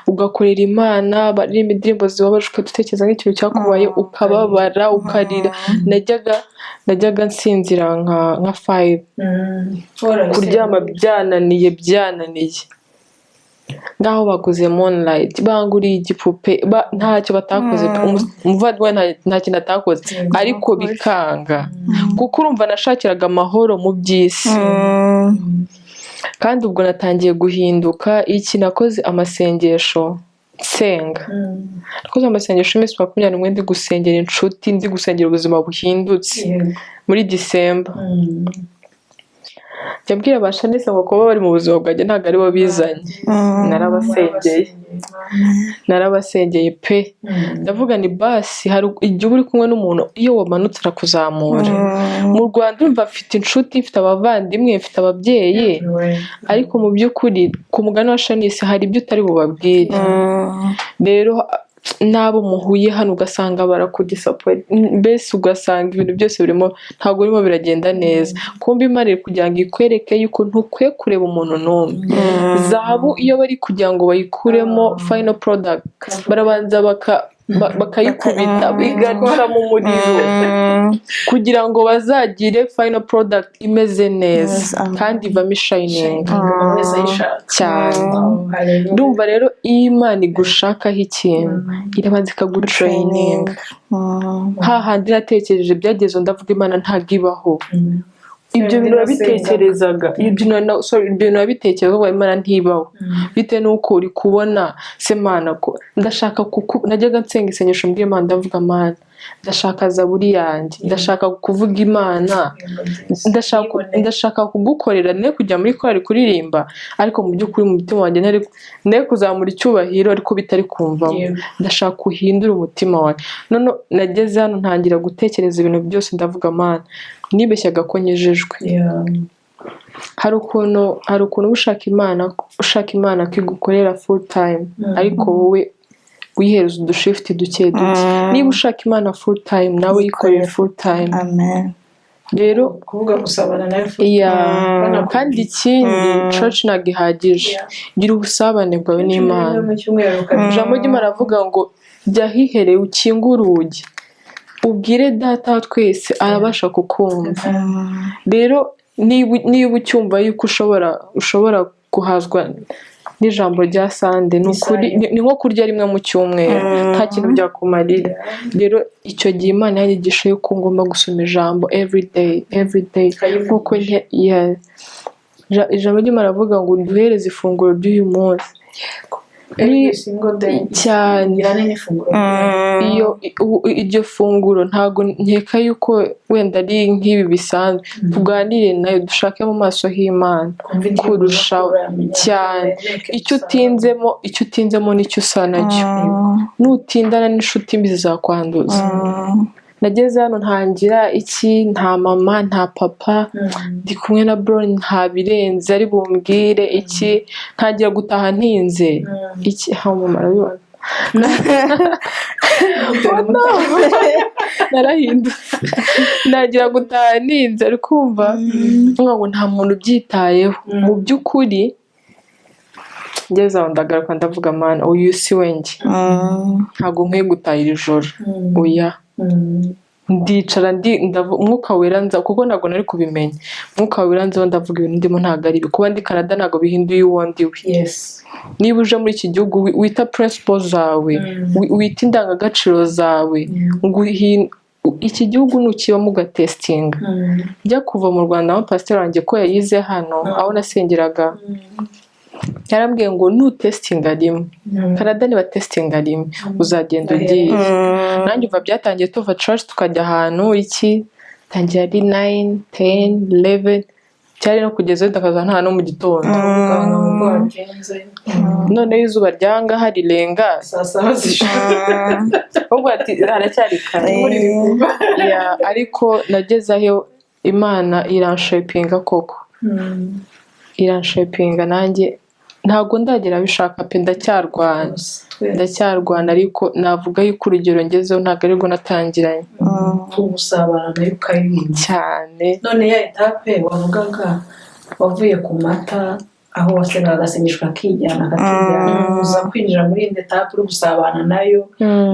Ugakorera Imana, baririmba indirimbo zibabaje, ukadutekereza nk'ikintu cyakubaye, ukababara, ukarira. Najyaga nsinzira nka 5, kuryama byananiye, byananiye. Ngaho baguze Moonlight, banguriye igipupe, ntacyo batakoze pe. Umuvandimwe nta kintu atakoze, ariko bikanga, kuko urumva nashakiraga amahoro mu by'isi. Kandi ubwo natangiye guhinduka, iki nakoze amasengesho. Nsenga, nakoze amasengesho y'iminsi 21, ndi gusengera inshuti, ndi gusengera ubuzima buhindutse muri December. Njya mbwira ba Shanise ngo kuba bari mu buzima bwanjye ntabwo aribo bizanye. Narabasengeye, narabasengeye pe. Ndavuga ni basi, hari igihe uba uri kumwe n'umuntu, iyo wamanutse arakuzamura. Mu Rwanda urumva mfite inshuti, mfite abavandimwe, mfite ababyeyi, ariko mu by'ukuri, ku mugani wa Shanise, hari ibyo utari bubabwire. Rero n'abo muhuye hano ugasanga barakudisappoint, mbese ugasanga ibintu byose birimo ntabwo birimo biragenda neza. Kumbe Imana iri kugira ngo ikwereke yuko ntukwiye kureba umuntu n'umwe. Zahabu iyo bari kugira ngo bayikuremo final product, barabanza bakayikubita, igaca mu muriro kugira ngo bazagire final product imeze neza. Kandi ivamo ishining Umuntu wese ayishaka. Cyane. Oh, hallelujah. Ndumva rero iyo Imana igushakaho ikintu, irabanza ikagutraininga. Hahandi natekereje byageze, ndavuga Imana ntabwo ibaho. Ibyo bintu wabitekerezaga, ibyo sorry, ibyo bintu wabitekerezaga ngo Imana ntibaho, bitewe n'uko uri kubona se Mana ko ndashaka kuku. Najyaga nsenga isengesho mbwira Imana, ndavuga: "Mana, ndashaka zaburi yanjye, ndashaka kuvuga Imana, ndashaka kugukorera, ne kujya muri korali kuririmba, ariko mu by'ukuri mu mutima wanjye ntari ne kuzamura icyubahiro, ariko bitari kumvamo. Ndashaka uhindure umutima wanjye." None nageze hano ntangira gutekereza ibintu byose, ndavuga: "Mana, nibeshyaga ko nkijijwe." Hari ukuntu uba ushaka Imana, ushaka Imana ko igukorera full time, ariko wowe wihereza udushift duke duke. Niba ushaka Imana full time, nawe yikorere full time. Amen. Rero kuvuga gusabana nawe. Yeah. Kandi ikindi, church ntabwo ihagije. Gira ubusabane bwawe n'Imana. Mu cyumweru kabiri. Ijambo ry'Imana avuga ngo jya ahihereye, ukinge urugi, ubwire Data wa twese, arabasha kukumva. Rero niba ucyumva yuko ushobora guhazwa n'ijambo rya Sunday, ni ukuri ni nko kurya rimwe mu cyumweru, nta kintu byakumarira. Rero icyo gihe Imana yanyigisha yuko ngomba gusoma ijambo everyday, everyday, nkuko yeah. Ijambo ry'Imana rivuga ngo duhereze ifunguro ry'uyu munsi. Every single day. Cyane. Ugirane n'ifunguro. Iyo iryo funguro, ntabwo nkeka yuko wenda ari nk'ibi bisanzwe. Tuganire nayo, dushake mu maso h'Imana Kumva indirimbo. kurushaho. Cyane. Icyo utinzemo nicyo usa nacyo. Nutindana n'inshuti mbi zizakwanduza. Nageze hano ntangira iki, nta mama, nta papa, ndi kumwe na bro, nta birenze ari bumbwire iki. Ntangira gutaha ntinze iki, ha mama arabibona. Oh no! Narahindutse, ntangira gutaha ntinze, ari kumva mvuga ngo nta muntu ubyitayeho. Mu by'ukuri ngeze aho ndagaruka, ndavuga: "Mana, uyu si we njye, ntabwo nkwiye gutahira ijoro, oya." Ndicara, Umwuka Wera nza, kuko ntabwo nari kubimenya. Umwuka Wera nzaho, ndavuga: "Ibintu ndimo ntabwo ari ibi. Kuba ndi Canada ntabwo bihinduye uwo ndi we." Niba uje muri iki gihugu, wita principles zawe, wita indangagaciro zawe, ngo iki gihugu nukibamo ugatestinga. Njya kuva mu Rwanda, aho pasiteri wanjye ko yayize hano, aho nasengeraga, yarambwiye ngo nutestinga rimwe Canada, niba testinga rimwe uzagenda ugiye. Nanjye umva byatangiye tuva church tukajya ahantu iki, tangira ari 9, 10, 11, cyari no kugeza wenda akaza nta no mu gitondo. Ukanga uko wagenze. Noneho izuba ryanga harirenga Saa 7 z'ijoro. Ahubwo ati haracyari kare. Yeah, ariko nageze aho Imana iranshapinga koko, iranshapinga. Nanjye ntabwo ndagera abishaka pe, ndacyarwana, ndacyarwana, ariko navuga yuko urugero ngezeho ntabwo arirwo natangiranye. Ugusabana nayo ukaririmba. Cyane. None ya étape wavugaga, wavuye ku mata aho wasengaga agasengesho kakijyana kakijyana, uza kwinjira muri indi étape uri gusabana nayo,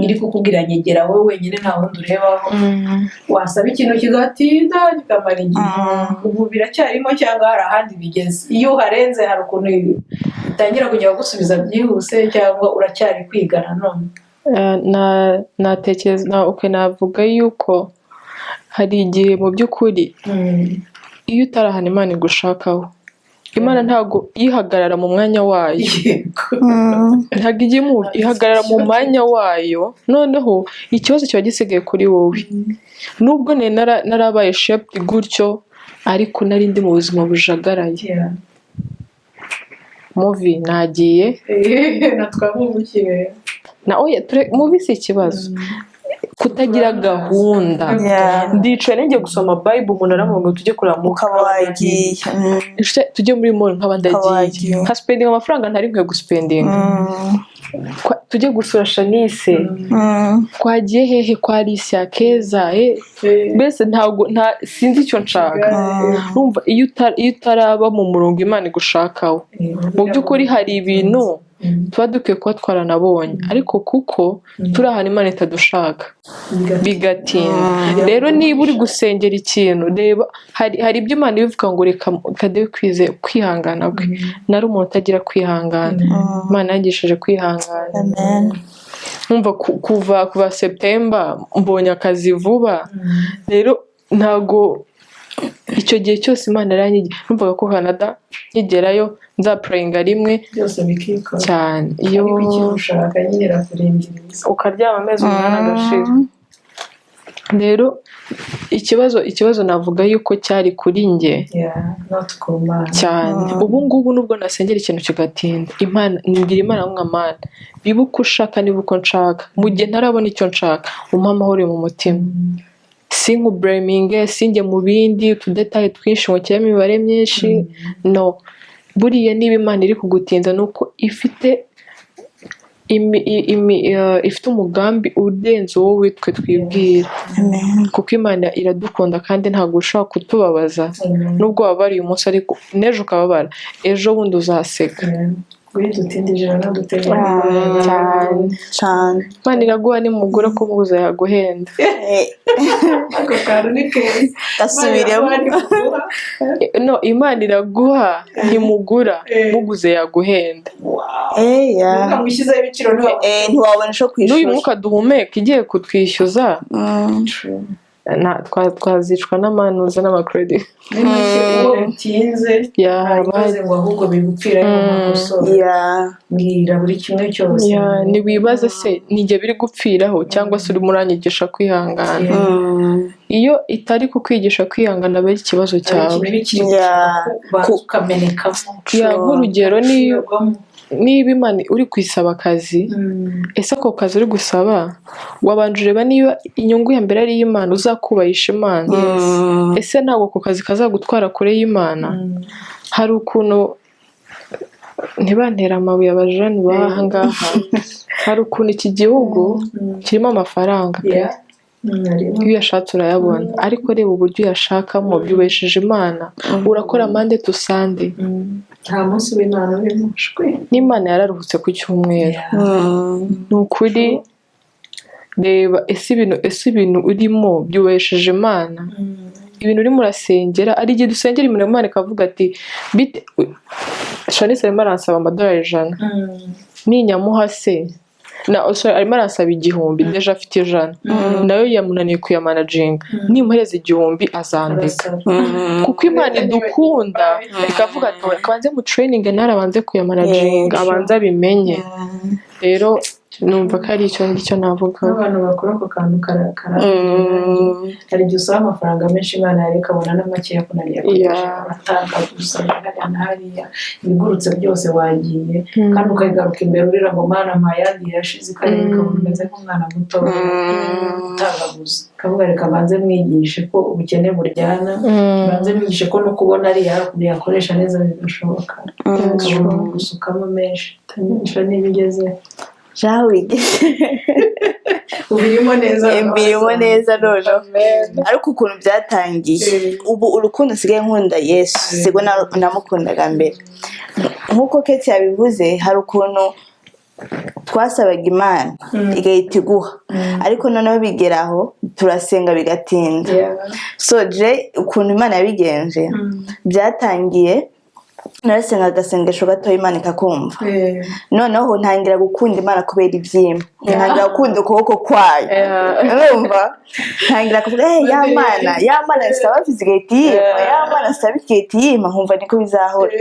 iri kukubwira nyegera wowe wenyine, nta wundi urebaho, wasaba ikintu kigatinda kikamara igihe. Ubu biracyarimo cyangwa hari ahandi bigeze? Iyo uharenze hari ukuntu bitangira kujya gusubiza byihuse, cyangwa uracyari kwiga nanone? Natekereza okay, navuga yuko hari igihe mu by'ukuri iyo utarahana Imana igushakaho. Imana ntabwo yihagarara mu mwanya wayo. Ntabwo ijya ihagarara mu mwanya wayo. Noneho ikibazo kiba gisigaye kuri wowe. Nubwo nari narabaye shaped gutyo, ariko nari ndi mu buzima bujagaraye. Movie nagiye. Natwamubukire. Na oya, movie si ikibazo, kutagira gahunda. Ndicaye ngiye gusoma Bible, umuntu aramubwira ngo tujye kureba movie. Ukaba wagiye. Inshuti, tujye muri mall, nkaba Ukaba ndagiye. wagiye. Nka spendinga amafaranga ntari nkwiye guspendinga. Tujye gusura Shanice. Twagiye hehe? Kwa Alicia, Keza, mbese ntabwo nta sinzi icyo nshaka. Urumva iyo utaraba mu murongo Imana igushakaho, mu by'ukuri hari ibintu tuba dukwiye kuba twaranabonye, ariko kuko turi ahantu Imana itadushaka, bigatinda. Rero niba uri gusengera ikintu, reba hari ibyo Imana ibivuga ngo reka kadebe kwize kwihangana kwe. Nari umuntu utagira kwihangana, Imana yangishije kwihangana. Amen. Nkumva kuva September mbonye akazi vuba. Rero ntago icyo gihe cyose Imana yaranyigiye, numvaga ko Canada nkigerayo nzapurayinga rimwe. Byose bikikora. Cyane iyo. Ariko ikintu ushaka nyine irakurindiriza. Ukaryama amezi 8 agashira. Rero ikibazo navuga yuko cyari kuri njye. Yeah, not ku Mana. Cyane. Ubu ngubu nubwo nasengera ikintu kigatinda, Imana mbwira Imana ngo: "Mana, bibe uko ushaka, niba uko nshaka, mu gihe ntarabona icyo nshaka, umpe amahoro mu mutima, sinkublaminge, sinjye mu bindi utudétails twinshi ngo nshyiremo imibare myinshi." No buriya niba Imana iri kugutinza, ni uko ifite ifite umugambi urenze uwo twe twibwira. Amen. Kuko Imana iradukunda kandi ntabwo ushobora kutubabaza. Nubwo wababara uyu munsi, ariko n'ejo ukababara, ejo bundi uzaseka. Guhita utindije iranadutera. Cyane. Cyane. Imana iraguha, nimugura ko muguza yaguhenda. Ako kantu ni keza. Gasubiremo. No, Imana iraguha ntimugura, muguze yaguhenda. Yeah. Ngo ushyizeho ibiciro ntiwabona. Ntiwabona icyo N'uyu kwishyura. mwuka duhumeka, igiye kutwishyuza, twazicwa n'amanuza n'amacredit. Muri make uwo utinze ntibaze ngo ahubwo bigupfira ngo nkakosore. Mbwira buri kimwe cyose. Yeah, ntiwibaze se ni njye biri gupfiraho cyangwa se urimo uranyigisha kwihangana? Iyo itari kukwigisha kwihangana, aba ari ikibazo hari cyawe. ikintu bikiri banza ukamenekamo. Yeah, nk'urugero niyo Ushirwamo. niba Imana uri kuyisaba akazi, ese ako kazi uri gusaba wabanje ureba niba inyungu ya mbere ari iy'Imana, uzakubahisha Imana? Ese ntabwo ako kazi kazagutwara kure y'Imana? Hari ukuntu, ntibantera amabuye abajene b'aha ngaha, hari ukuntu iki gihugu kirimo amafaranga pe. Yeah. Harimo. Iyo uyashatse urayabona, ariko reba uburyo uyashakamo, byubahishije Imana? Urakora Monday to Sunday. Nta munsi w'Imana urimo, shwi. N'Imana yararuhutse ku cyumweru. Ni ukuri, reba ese ibintu urimo byubahishije Imana? Ibintu urimo urasengera, ari igihe dusengera ibintu Imana ikavuga ati bite? Shanice arimo aransaba amadolari 100, ninyamuha se na, oh, sorry, arimo aransaba 1000, déjà afite 100 nayo yamunaniye kuyamanaginga, nimuhereza 1000 azandeka. Arasara. Kuko Imana idukunda, ikavuga ati: "Reka banze mu training, ntarabanze kuyamanaginga, abanze abimenye." Rero numva ko ari icyo ngicyo navuga. N'abantu bakora ako kantu karakara. Hari igihe usaba amafaranga menshi, Imana yari ikabona na make yakunaniye kuyakoresha. Aratanga gusa hariya na hariya, ibigurutse byose wagiye, kandi ukayigaruka imbere urira ngo: "Mana, mpa ayandi yashize." Ikareba ikabona umeze nk'umwana muto utangaguza, ikavuga: "Reka banze mwigishe ko ubukene buryana, banze mwigishe ko no kubona ariya ukuntu yakoresha neza bidashoboka." Ukabona gusukamo menshi utangisha niba ugeze. Jawe wigeze. Ubirimo neza. Mbirimo neza noneho, ariko ukuntu byatangiye, ubu urukundo nsigaye nkunda Yesu siko namukundaga mbere. Nk'uko Keti yabivuze, hari ukuntu twasabaga Imana igahita iguha, ariko noneho bigera aho turasenga bigatinda. So je ukuntu Imana yabigenje, byatangiye Narasenga agasengesho gatoya, Imana ikakumva. Noneho ntangira gukunda Imana kubera ibyima, ntangira gukunda ukuboko kwayo. Urumva, ntangira kuvuga: "Eh, ya Mana, ya Mana nsaba visa igahita iyimpa, ya Mana nsaba igahita iyimpa," nkumva niko bizahora.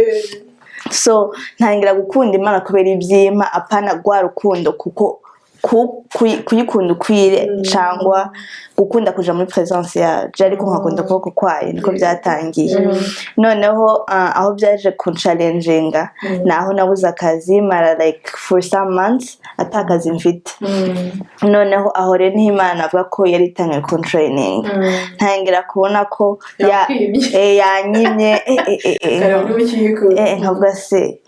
So ntangira gukunda Imana kubera ibyima, apana rwa rukundo kuko kuyikunda ukwire cyangwa gukunda kuja muri presence yayo, ariko nkakunda ukuboko kwayo. Niko byatangiye. Noneho aho byaje kunchallenginga ni aho nabuze akazi, mara like for some months ata kazi mfite. Noneho aho rero niho Imana avuga ko yari itangiye kuntraining, ntangira kubona ko Yakwimye. Yanyimye, Kareba niba ukiyikunda. Nkavuga se,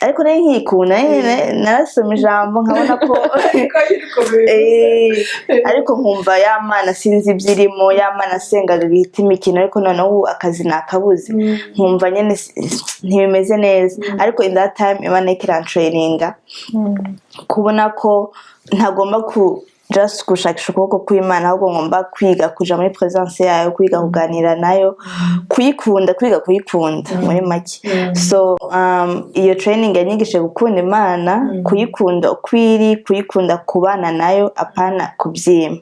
ariko nari nkikunda nyine, narasoma ijambo nkabona ko Ariko nyine uko bivuze. Ariko nkumva ya Mana sinzi ibyo irimo, ya Mana asengaga igahita imikino, ariko noneho ubu akazi nakabuze, nkumva nyine ntibimeze neza. Ariko in that time Imana iriko irantraininga kubona ko ntagomba ku just gushakisha ukuboko kw'Imana, ahubwo ngomba kwiga kuja muri presence yayo, kwiga kuganira nayo, kuyikunda, kwiga kuyikunda muri make. So iyo training yanyigishije gukunda Imana, kuyikunda uko iri, kuyikunda, kubana nayo, apana kubyima.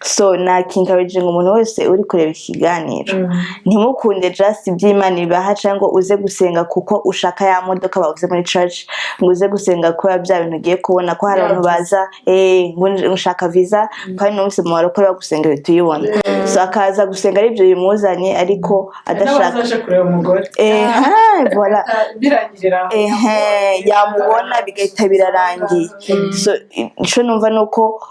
So nakencouraginga umuntu wese uri kureba iki kiganiro: ntimukunde just iby'Imana ibaha, cyangwa uze gusenga kuko ushaka ya modoka bavuze muri church, ngo uze gusenga kubera bya bintu ugiye kubona, ko hari abantu baza ngo ushaka visa, kandi numvise mu barokore bagusenga uhita uyibona. So akaza gusenga aribyo bimuzanye, ariko adashaka N'abazaje kureba umugore. Voilà. Birangirira aho. Ehe, yamubona bigahita birarangiye. So ico numva ni uko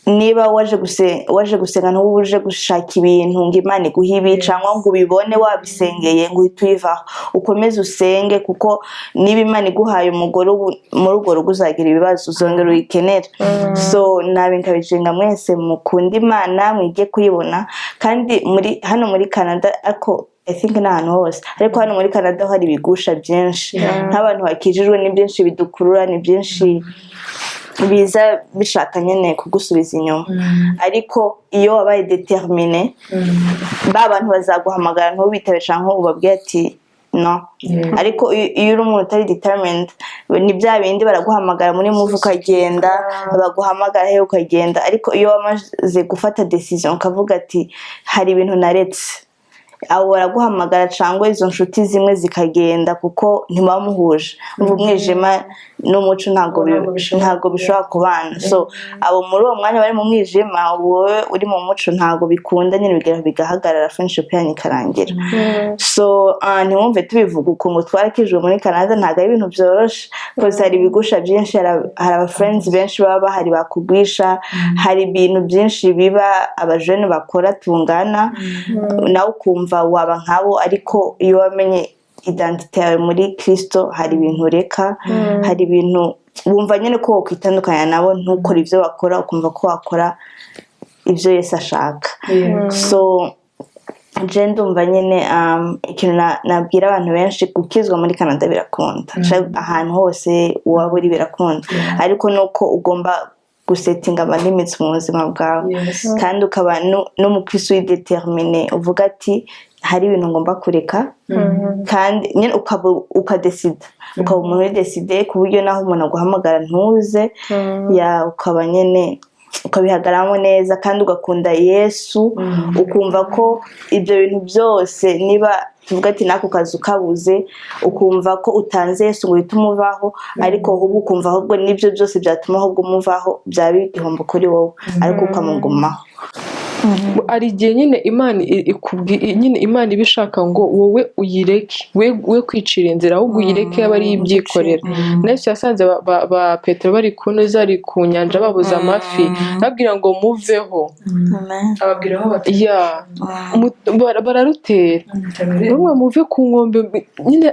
niba waje gusenga, ntuba uje gushaka ibintu ngo Imana iguhe ibi cyangwa ngo ubibone wabisengeye ngo uhite uyivaho. Ukomeze usenge, kuko niba Imana iguhaye umugore ubu, muri urwo rugo uzagira ibibazo, uzongera uyikenere. So nabencouraginga mwese mukunde Imana, mwige kuyibona. Kandi muri hano muri Canada, ariko I think n'ahantu hose, ariko hano muri Canada ho hari ibigusha byinshi. Nk'abantu bakijijwe, ni byinshi bidukurura, ni byinshi biza bishaka nyine kugusubiza inyuma. Ariko iyo wabaye determiné, ba bantu bazaguhamagara ntubitabe cyangwa ubabwire ati no. Ariko iyo uri umuntu utari determined, ni bya bindi baraguhamagara muri move ukagenda, baguhamagara he ukagenda. Ariko iyo wamaze gufata decision, ukavuga ati hari ibintu naretse, abo baraguhamagara cyangwa izo nshuti zimwe zikagenda, kuko ntimuba muhuje. Umva, umwijima n'umuco ntabwo Ntabwo bishobora. Ntabwo bishobora kubana. So abo muri uwo mwanya bari mu mwijima, wowe uri mu muco, ntabwo bikunda nyine, bigera bigahagarara, friendship yanyu ikarangira. So ntiwumve tubivuga ukuntu twarakijwe muri Canada, ntabwo ari ibintu byoroshe, kuko hari ibigusha byinshi, hari aba friends benshi baba bahari bakugwisha, hari ibintu byinshi biba abajene bakora tungana, nawe ukumva waba nkabo. Ariko iyo wamenye identité yawe muri Kristo, hari ibintu ureka, hari ibintu wumva nyine ko wakwitandukanya nabo, ntukore ibyo bakora, ukumva ko wakora ibyo Yesu ashaka. So je ndumva nyine ikintu nabwira abantu benshi: gukizwa muri Canada birakunda. Ahantu hose waba uri birakunda, ariko nuko ugomba gusettinga ama limits mu buzima bwawe, kandi ukaba n'umukristo uri déterminé, uvuga ati hari ibintu ngomba kureka, kandi nyine ukaba ukadecida, ukaba umuntu uri décidé, ku buryo naho umuntu aguhamagara ntuze, ya ukaba nyine ukabihagararamo neza, kandi ugakunda Yesu, ukumva ko ibyo bintu byose, niba tuvuga ati n'ako kazi ukabuze, ukumva ko utanze Yesu ngo uhite umuvaho, ariko ahubwo ukumva ahubwo n'ibyo byose byatuma ahubwo umuvaho byaba igihombo kuri wowe, ariko ukamugumaho. Hari igihe nyine Imana nyine Imana iba ishaka ngo wowe uyireke, we kwicira inzira, ahubwo uyireke yaba ariyo ibyikorera. Na Yesu yasanze ba Petero bari ku ntuza, bari ku nyanja, babuze amafi, babwira ngo muveho. Ababwira aho batuye. Ya, bararutera rumwe, muve ku nkombe nyine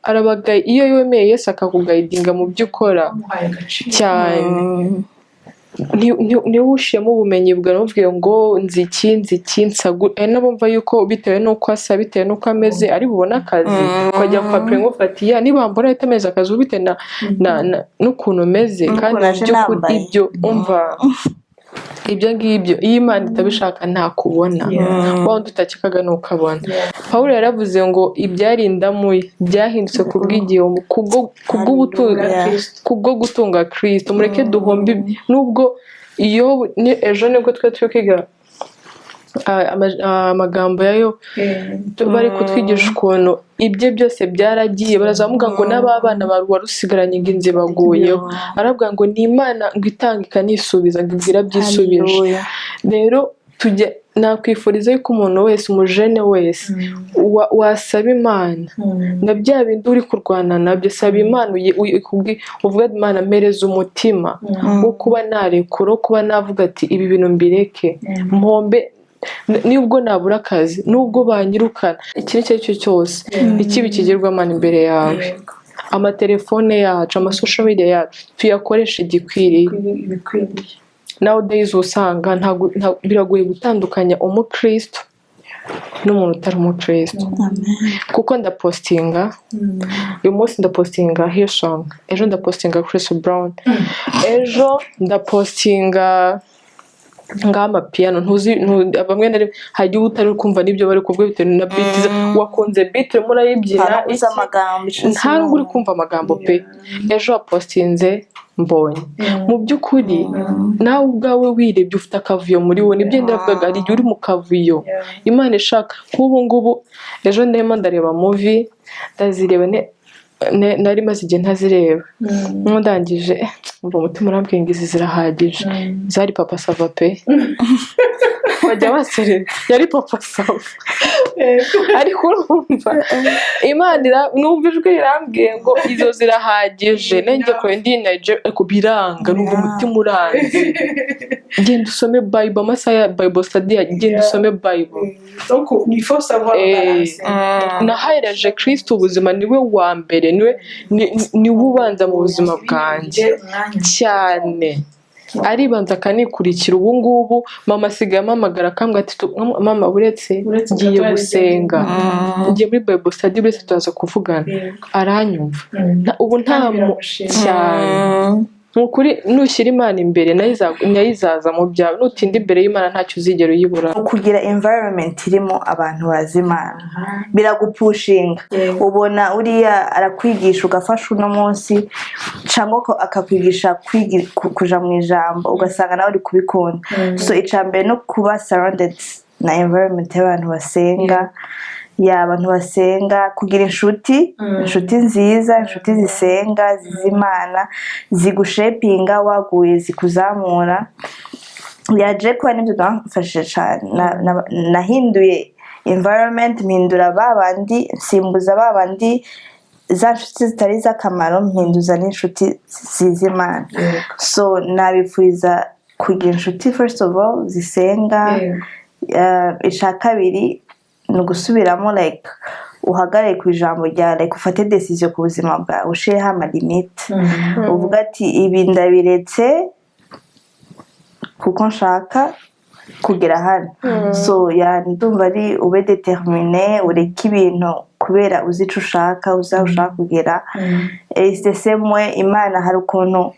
arabagaye. Iyo wemeye Yesu akakuguidinga mu byo ukora Bamuhaye agaciro. cyane, ntiwushiremo ubumenyi bwawe ntuvuge ngo nzi iki, nzi iki, nsagu. Hari n'abumva yuko bitewe n'uko asa, bitewe n'uko ameze, ari bubone akazi, ukajya kwa pere ngufati ya niba mbona ahita ameza akazi ubu bitewe n'ukuntu umeze, kandi N'ukuntu mu aje by'ukuri nambaye. Ibyo umva. Ibyo ngibyo, iyo Imana itabishaka ntakubona. Wa wundi utakekaga ntukabona. Pawulo yaravuze ngo ibyari indamu ye byahindutse kubw'igihombo, Hallelujah. kubwo gutunga Kristo. Mureke duhombe nubwo iyo ejo nibwo twari turi kwiga amagambo yayo, bari kutwigisha ukuntu ibye byose byaragiye. Barazamuga ngo n'aba bana bawe wari usigaranye ngo inzu baguyeho. Aravuga ngo ni Imana ngo itanga ikanisubiza, ngo ibwira byisubije. Hallelujah. Rero tujye, nakwifuriza yuko umuntu wese, umujene wese, wasaba Imana na bya bindi uri kurwana nabyo, saba Imana uvuge ati, "Imana, mpereza umutima wo kuba narekura, wo kuba navuga ati ibi bintu mbireke, mpombe nubwo nabura akazi, nubwo banyirukana, ikintu icyo ari cyo cyose, ikibi kigirwamana imbere yawe." Amatelefone yacu, amasocial media yacu, tuyakoreshe igikwiriye. Ibikwiriye. Nowadays usanga biragoye gutandukanya umukristo n'umuntu utari umukristo, kuko ndapostinga uyu munsi, ndapostinga Hillsong, ejo ndapostinga Chris Brown, ejo ndapostinga ngaho amapiyano. Ntuzi bamwe na rimwe hari igihe uba utari kumva n'ibyo bari kuvuga bitewe na beat wakunze, beat urimo urayibyina. Nta uzi iki. Amagambo. Nta nubwo uri kumva amagambo pe. Ejo wapostinze Mbonye. Mu by'ukuri nawe ubwawe wirebye ufite akavuyo muri wowe. Nibyo ndavugaga, hari igihe uri mu kavuyo Imana ishaka. Nk'ubu ngubu ejo ndimo ndareba movie, ndazireba nari maze igihe ntazireba. Ndangije umva umutima urambwiye ngo izi zirahagije. Zari Papa Sava pe, bajya baserera, yari Papa Sava. Ariko urumva Imana numva ijwi rirambwiye ngo izo zirahagije, nanjye kureba indi Nigeria, ariko biranga, numva umutima uranze. Genda usome Bible, amasaha ya Bible study, genda usome Bible. Donc il faut savoir balancer. Nahereje Kristo ubuzima, niwe wa mbere, niwe ubanza mu buzima bwanjye. Umwanya. Cyane, aribanza akanikurikira. Ubu ngubu mama asigaye ampamagara akambwira ati "Mama, uretse Uretse ngiye gato hari gusenga, ngiye muri Bible study, uretse turaza kuvugana." Aranyumva. Ubu nta Kandi biramushimisha. Cyane, ni ukuri, nushyira Imana imbere nayo izaza mu byawe. Nutinda imbere y'Imana ntacyo uzigera uyibura. Kugira environment irimo abantu bazi Imana biragupushinga. Ubona uriya arakwigisha ugafasha uno munsi, cyangwa ko akakwigisha kuja mu ijambo, ugasanga nawe uri kubikunda. So icya mbere no kuba surrounded na environment y'abantu basenga, ya abantu basenga, kugira inshuti, inshuti nziza, inshuti zisenga, zizi Imana, zigushepinga waguye, zikuzamura. Yaje kuba nibyo byamfashije cyane. Nahinduye environment, mpindura ba bandi, nsimbuza ba bandi, za nshuti zitari iz'akamaro, mpinduza n'inshuti zizi Imana. So nabifuriza kugira inshuti first of all zisenga. Icya kabiri ni ugusubiramo, like uhagarare ku ijambo rya, like ufate decision ku buzima bwawe, ushireho amalimite, uvuga ati ibi ndabiretse kuko nshaka kugera hano. So ya, ndumva ari ube déterminé, ureke ibintu kubera uzi icyo ushaka, uzi aho ushaka kugera. It's the same way Imana hari ukuntu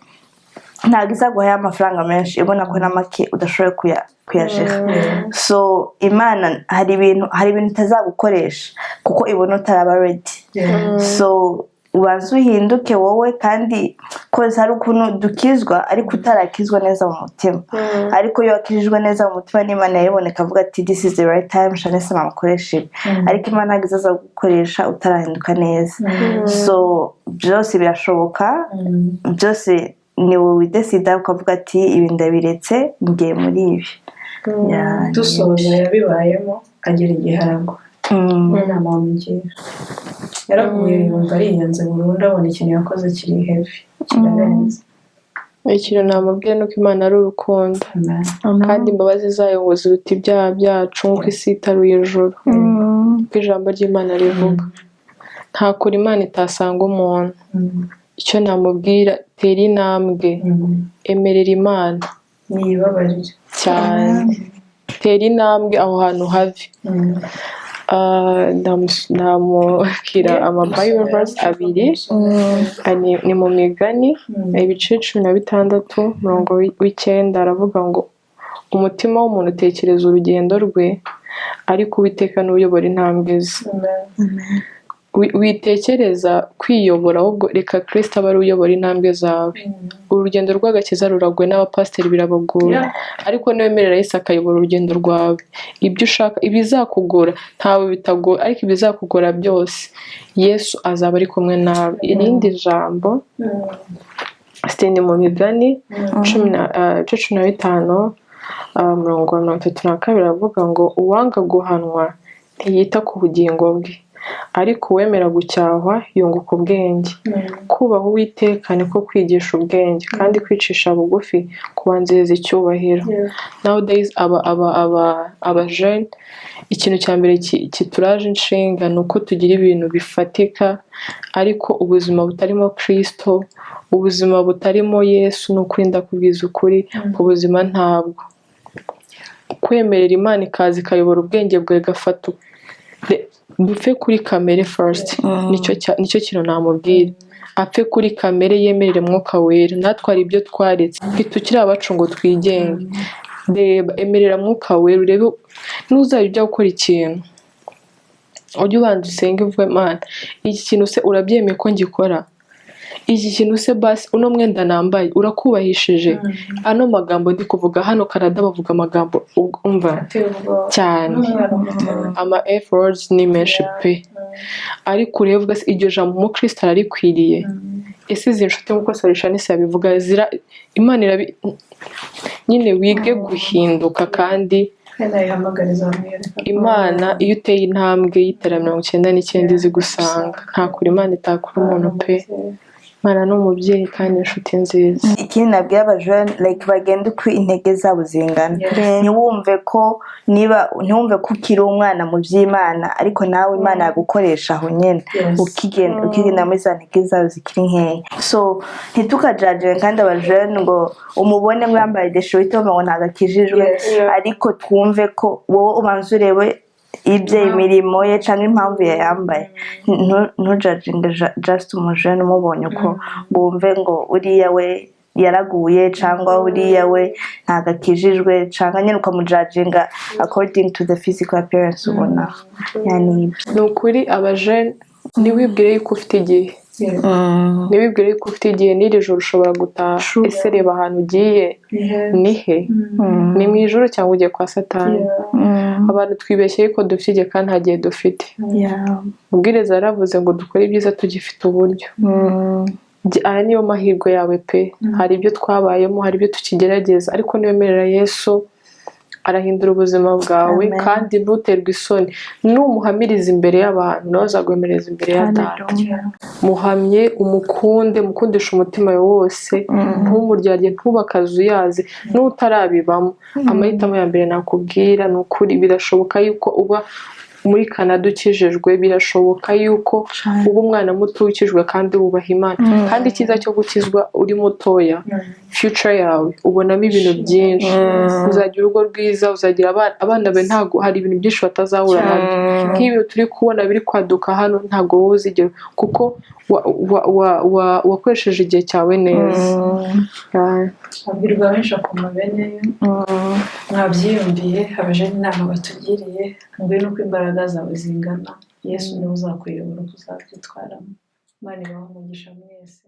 ntabwo izaguha amafaranga menshi ibona ko na make udashoboye kuyajera. So Imana hari ibintu itazagukoresha kuko ibona utaraba ready. So ubanza uhinduke wowe, kandi koze hari ukuntu dukizwa ariko utarakizwa neza mu mutima. Ariko iyo wakijijwe neza mu mutima n'Imana yayiboneka, avuga ati "This is the right time, Shanese namukoresha ibi." Ariko Imana ntabwo izaza gukoresha utarahinduka neza. So byose birashoboka, byose ni wowe widesida ukavuga ati ibi ndabiretse, ngiye muri ibi. Yeah. Dusoza, yabibayemo agera igihe aragwa. Inama wamugira? Yaraguye yumva ariyanze burundu, abona ikintu yakoze kiri heavy, kirarenze. Ikintu namubwira ni uko Imana ari urukundo, kandi imbabazi zayo ngo ziruta ibyaha byacu nk'uko isi yitaruye ijuru, uko ijambo ry'Imana rivuga. Nta kure Imana itasanga umuntu. Icyo namubwira, tera intambwe, emerera Imana. Niyibabarire. Cyane, tera intambwe aho hantu habi. Ndamubwira ama Bible verse abiri. Ni mu Migani ibice 16 umurongo w'icyenda, aravuga ngo Umutima w'umuntu utekereza urugendo rwe, ariko Uwiteka niwe uyobora intambwe ze. Witekereza kwiyobora, ahubwo reka Kristo abe ari we uyobora intambwe zawe. Urugendo rw'agakiza ruragoye, n'abapasiteri birabagora, ariko niwemerera Yesu akayobora urugendo rwawe, ibyo ushaka, ibizakugora, ntawe bitagora, ariko ibizakugora byose Yesu azaba ari kumwe nawe. Irindi jambo sitende mu Migani ibice 15, umurongo wa 32, aravuga ngo: "Uwanga guhanwa ntiyita ku bugingo bwe, ariko uwemera gucyahwa yunguka ubwenge." Kubaha Uwiteka niko kwigisha ubwenge, kandi kwicisha bugufi kubanziriza icyubahiro. Nowadays aba jeune, ikintu cya mbere kituraje inshinga ni uko tugira ibintu bifatika, ariko ubuzima butarimo Kristo, ubuzima butarimo Yesu, ni ukuri ndakubwiza ukuri, ubuzima ntabwo kwemerera Imana ikaza ikayobora ubwenge bwawe, igafata dupfe kuri kamere first. Nicyo kintu namubwira: apfe kuri kamere, yemerere Mwuka Wera. Natwe hari ibyo twaretse, ntitukiri abacu ngo twigenge. Reba, emerera Mwuka Wera, urebe. Nuzajya ujya gukora ikintu, ujye ubanza usenge, uvuge: "Mana, iki kintu se urabyemeye ko ngikora? Iki kintu se basi, uno mwenda nambaye urakubahishije? Ano magambo ndi kuvuga?" Hano Canada bavuga amagambo umva Ateye ubwoba. cyane. N'umwana muto. Ama F words ni menshi pe. Ariko urebe uvuga se: "Iryo jambo umukristo ararikwiriye? Ese izi nshuti, nk'uko Sorishanisi yabivuga, zira Imana irabi?" Nyine wige guhinduka kandi Kandi nayihamagariza bamwereka. Imana, iyo uteye intambwe y'itera 99 izi gusanga. Nta kure Imana itakura umuntu pe. Imana ni umubyeyi kandi inshuti nziza. Ikindi nabwira abajene, like, bagende uko intege zabo zingana. Ntiwumve ko niba, ntiwumve ko ukiri umwana mu by'Imana, ariko nawe Imana yagukoresha aho nyine, ukigenda, ukigenda muri za ntege zawe zikiri nkeya. So ntitukajajire kandi abajene ngo umubone ngo yambaye déchiré, uhite wumva ngo ntabwo akijijwe. Ariko twumve ko wowe ubanza urebe ibye, imirimo ye cyangwa impamvu yayambaye. Ntujajinge just umujene umubonye uko, wumve ngo uriya we yaraguye, cyangwa uriya we ntabwo akijijwe, cyangwa nyine ukamujajinga according to the physical appearance ubona. Yani ibyo. Ni ukuri, abajene, ntiwibwire yuko ufite igihe, ntiwibwire yuko ufite igihe. N'iri joro ushobora gutaha. Ese reba ahantu ugiye ni he? Ni mu ijoro cyangwa ugiye kwa Satani? Abantu twibeshye yuko dufite igihe, kandi nta gihe dufite. Ubwiriza yaravuze ngo dukore ibyiza tugifite uburyo. Aya niyo mahirwe yawe pe. Hari ibyo twabayemo, hari ibyo tukigerageza, ariko niwemerera Yesu arahindura ubuzima bwawe. Amen. Kandi ntuterwe isoni numuhamiriza imbere y'abantu, nawe azaguhamiriza imbere ya Data. Muhamye, umukunde, mukundisha umutima wawe wose, ntumuryarye, ntube akazuyazi. N'utarabibamo, amahitamo ya mbere nakubwira ni ukuri, birashoboka yuko uba muri Canada ukijijwe, birashoboka yuko uba umwana muto ukijwe kandi wubaha Imana. Kandi icyiza cyo gukizwa uri mutoya, future yawe ubonamo ibintu byinshi. Uzagira urugo rwiza, uzagira abana. Abana bawe ntabwo, hari ibintu byinshi batazahura nabyo, nk'ibintu turi kubona biri kwaduka hano, ntabwo wowe uzigera, kuko wakoresheje igihe cyawe neza. Yeah. Abwirwa benshi akuma bene yo. Mwabyiyumviye, abajene, inama batugiriye: ngwino uko imbaraga zawe zingana, Yesu niwe uzakuyobora uko uzabyitwaramo. Imana ibahe umugisha mwese.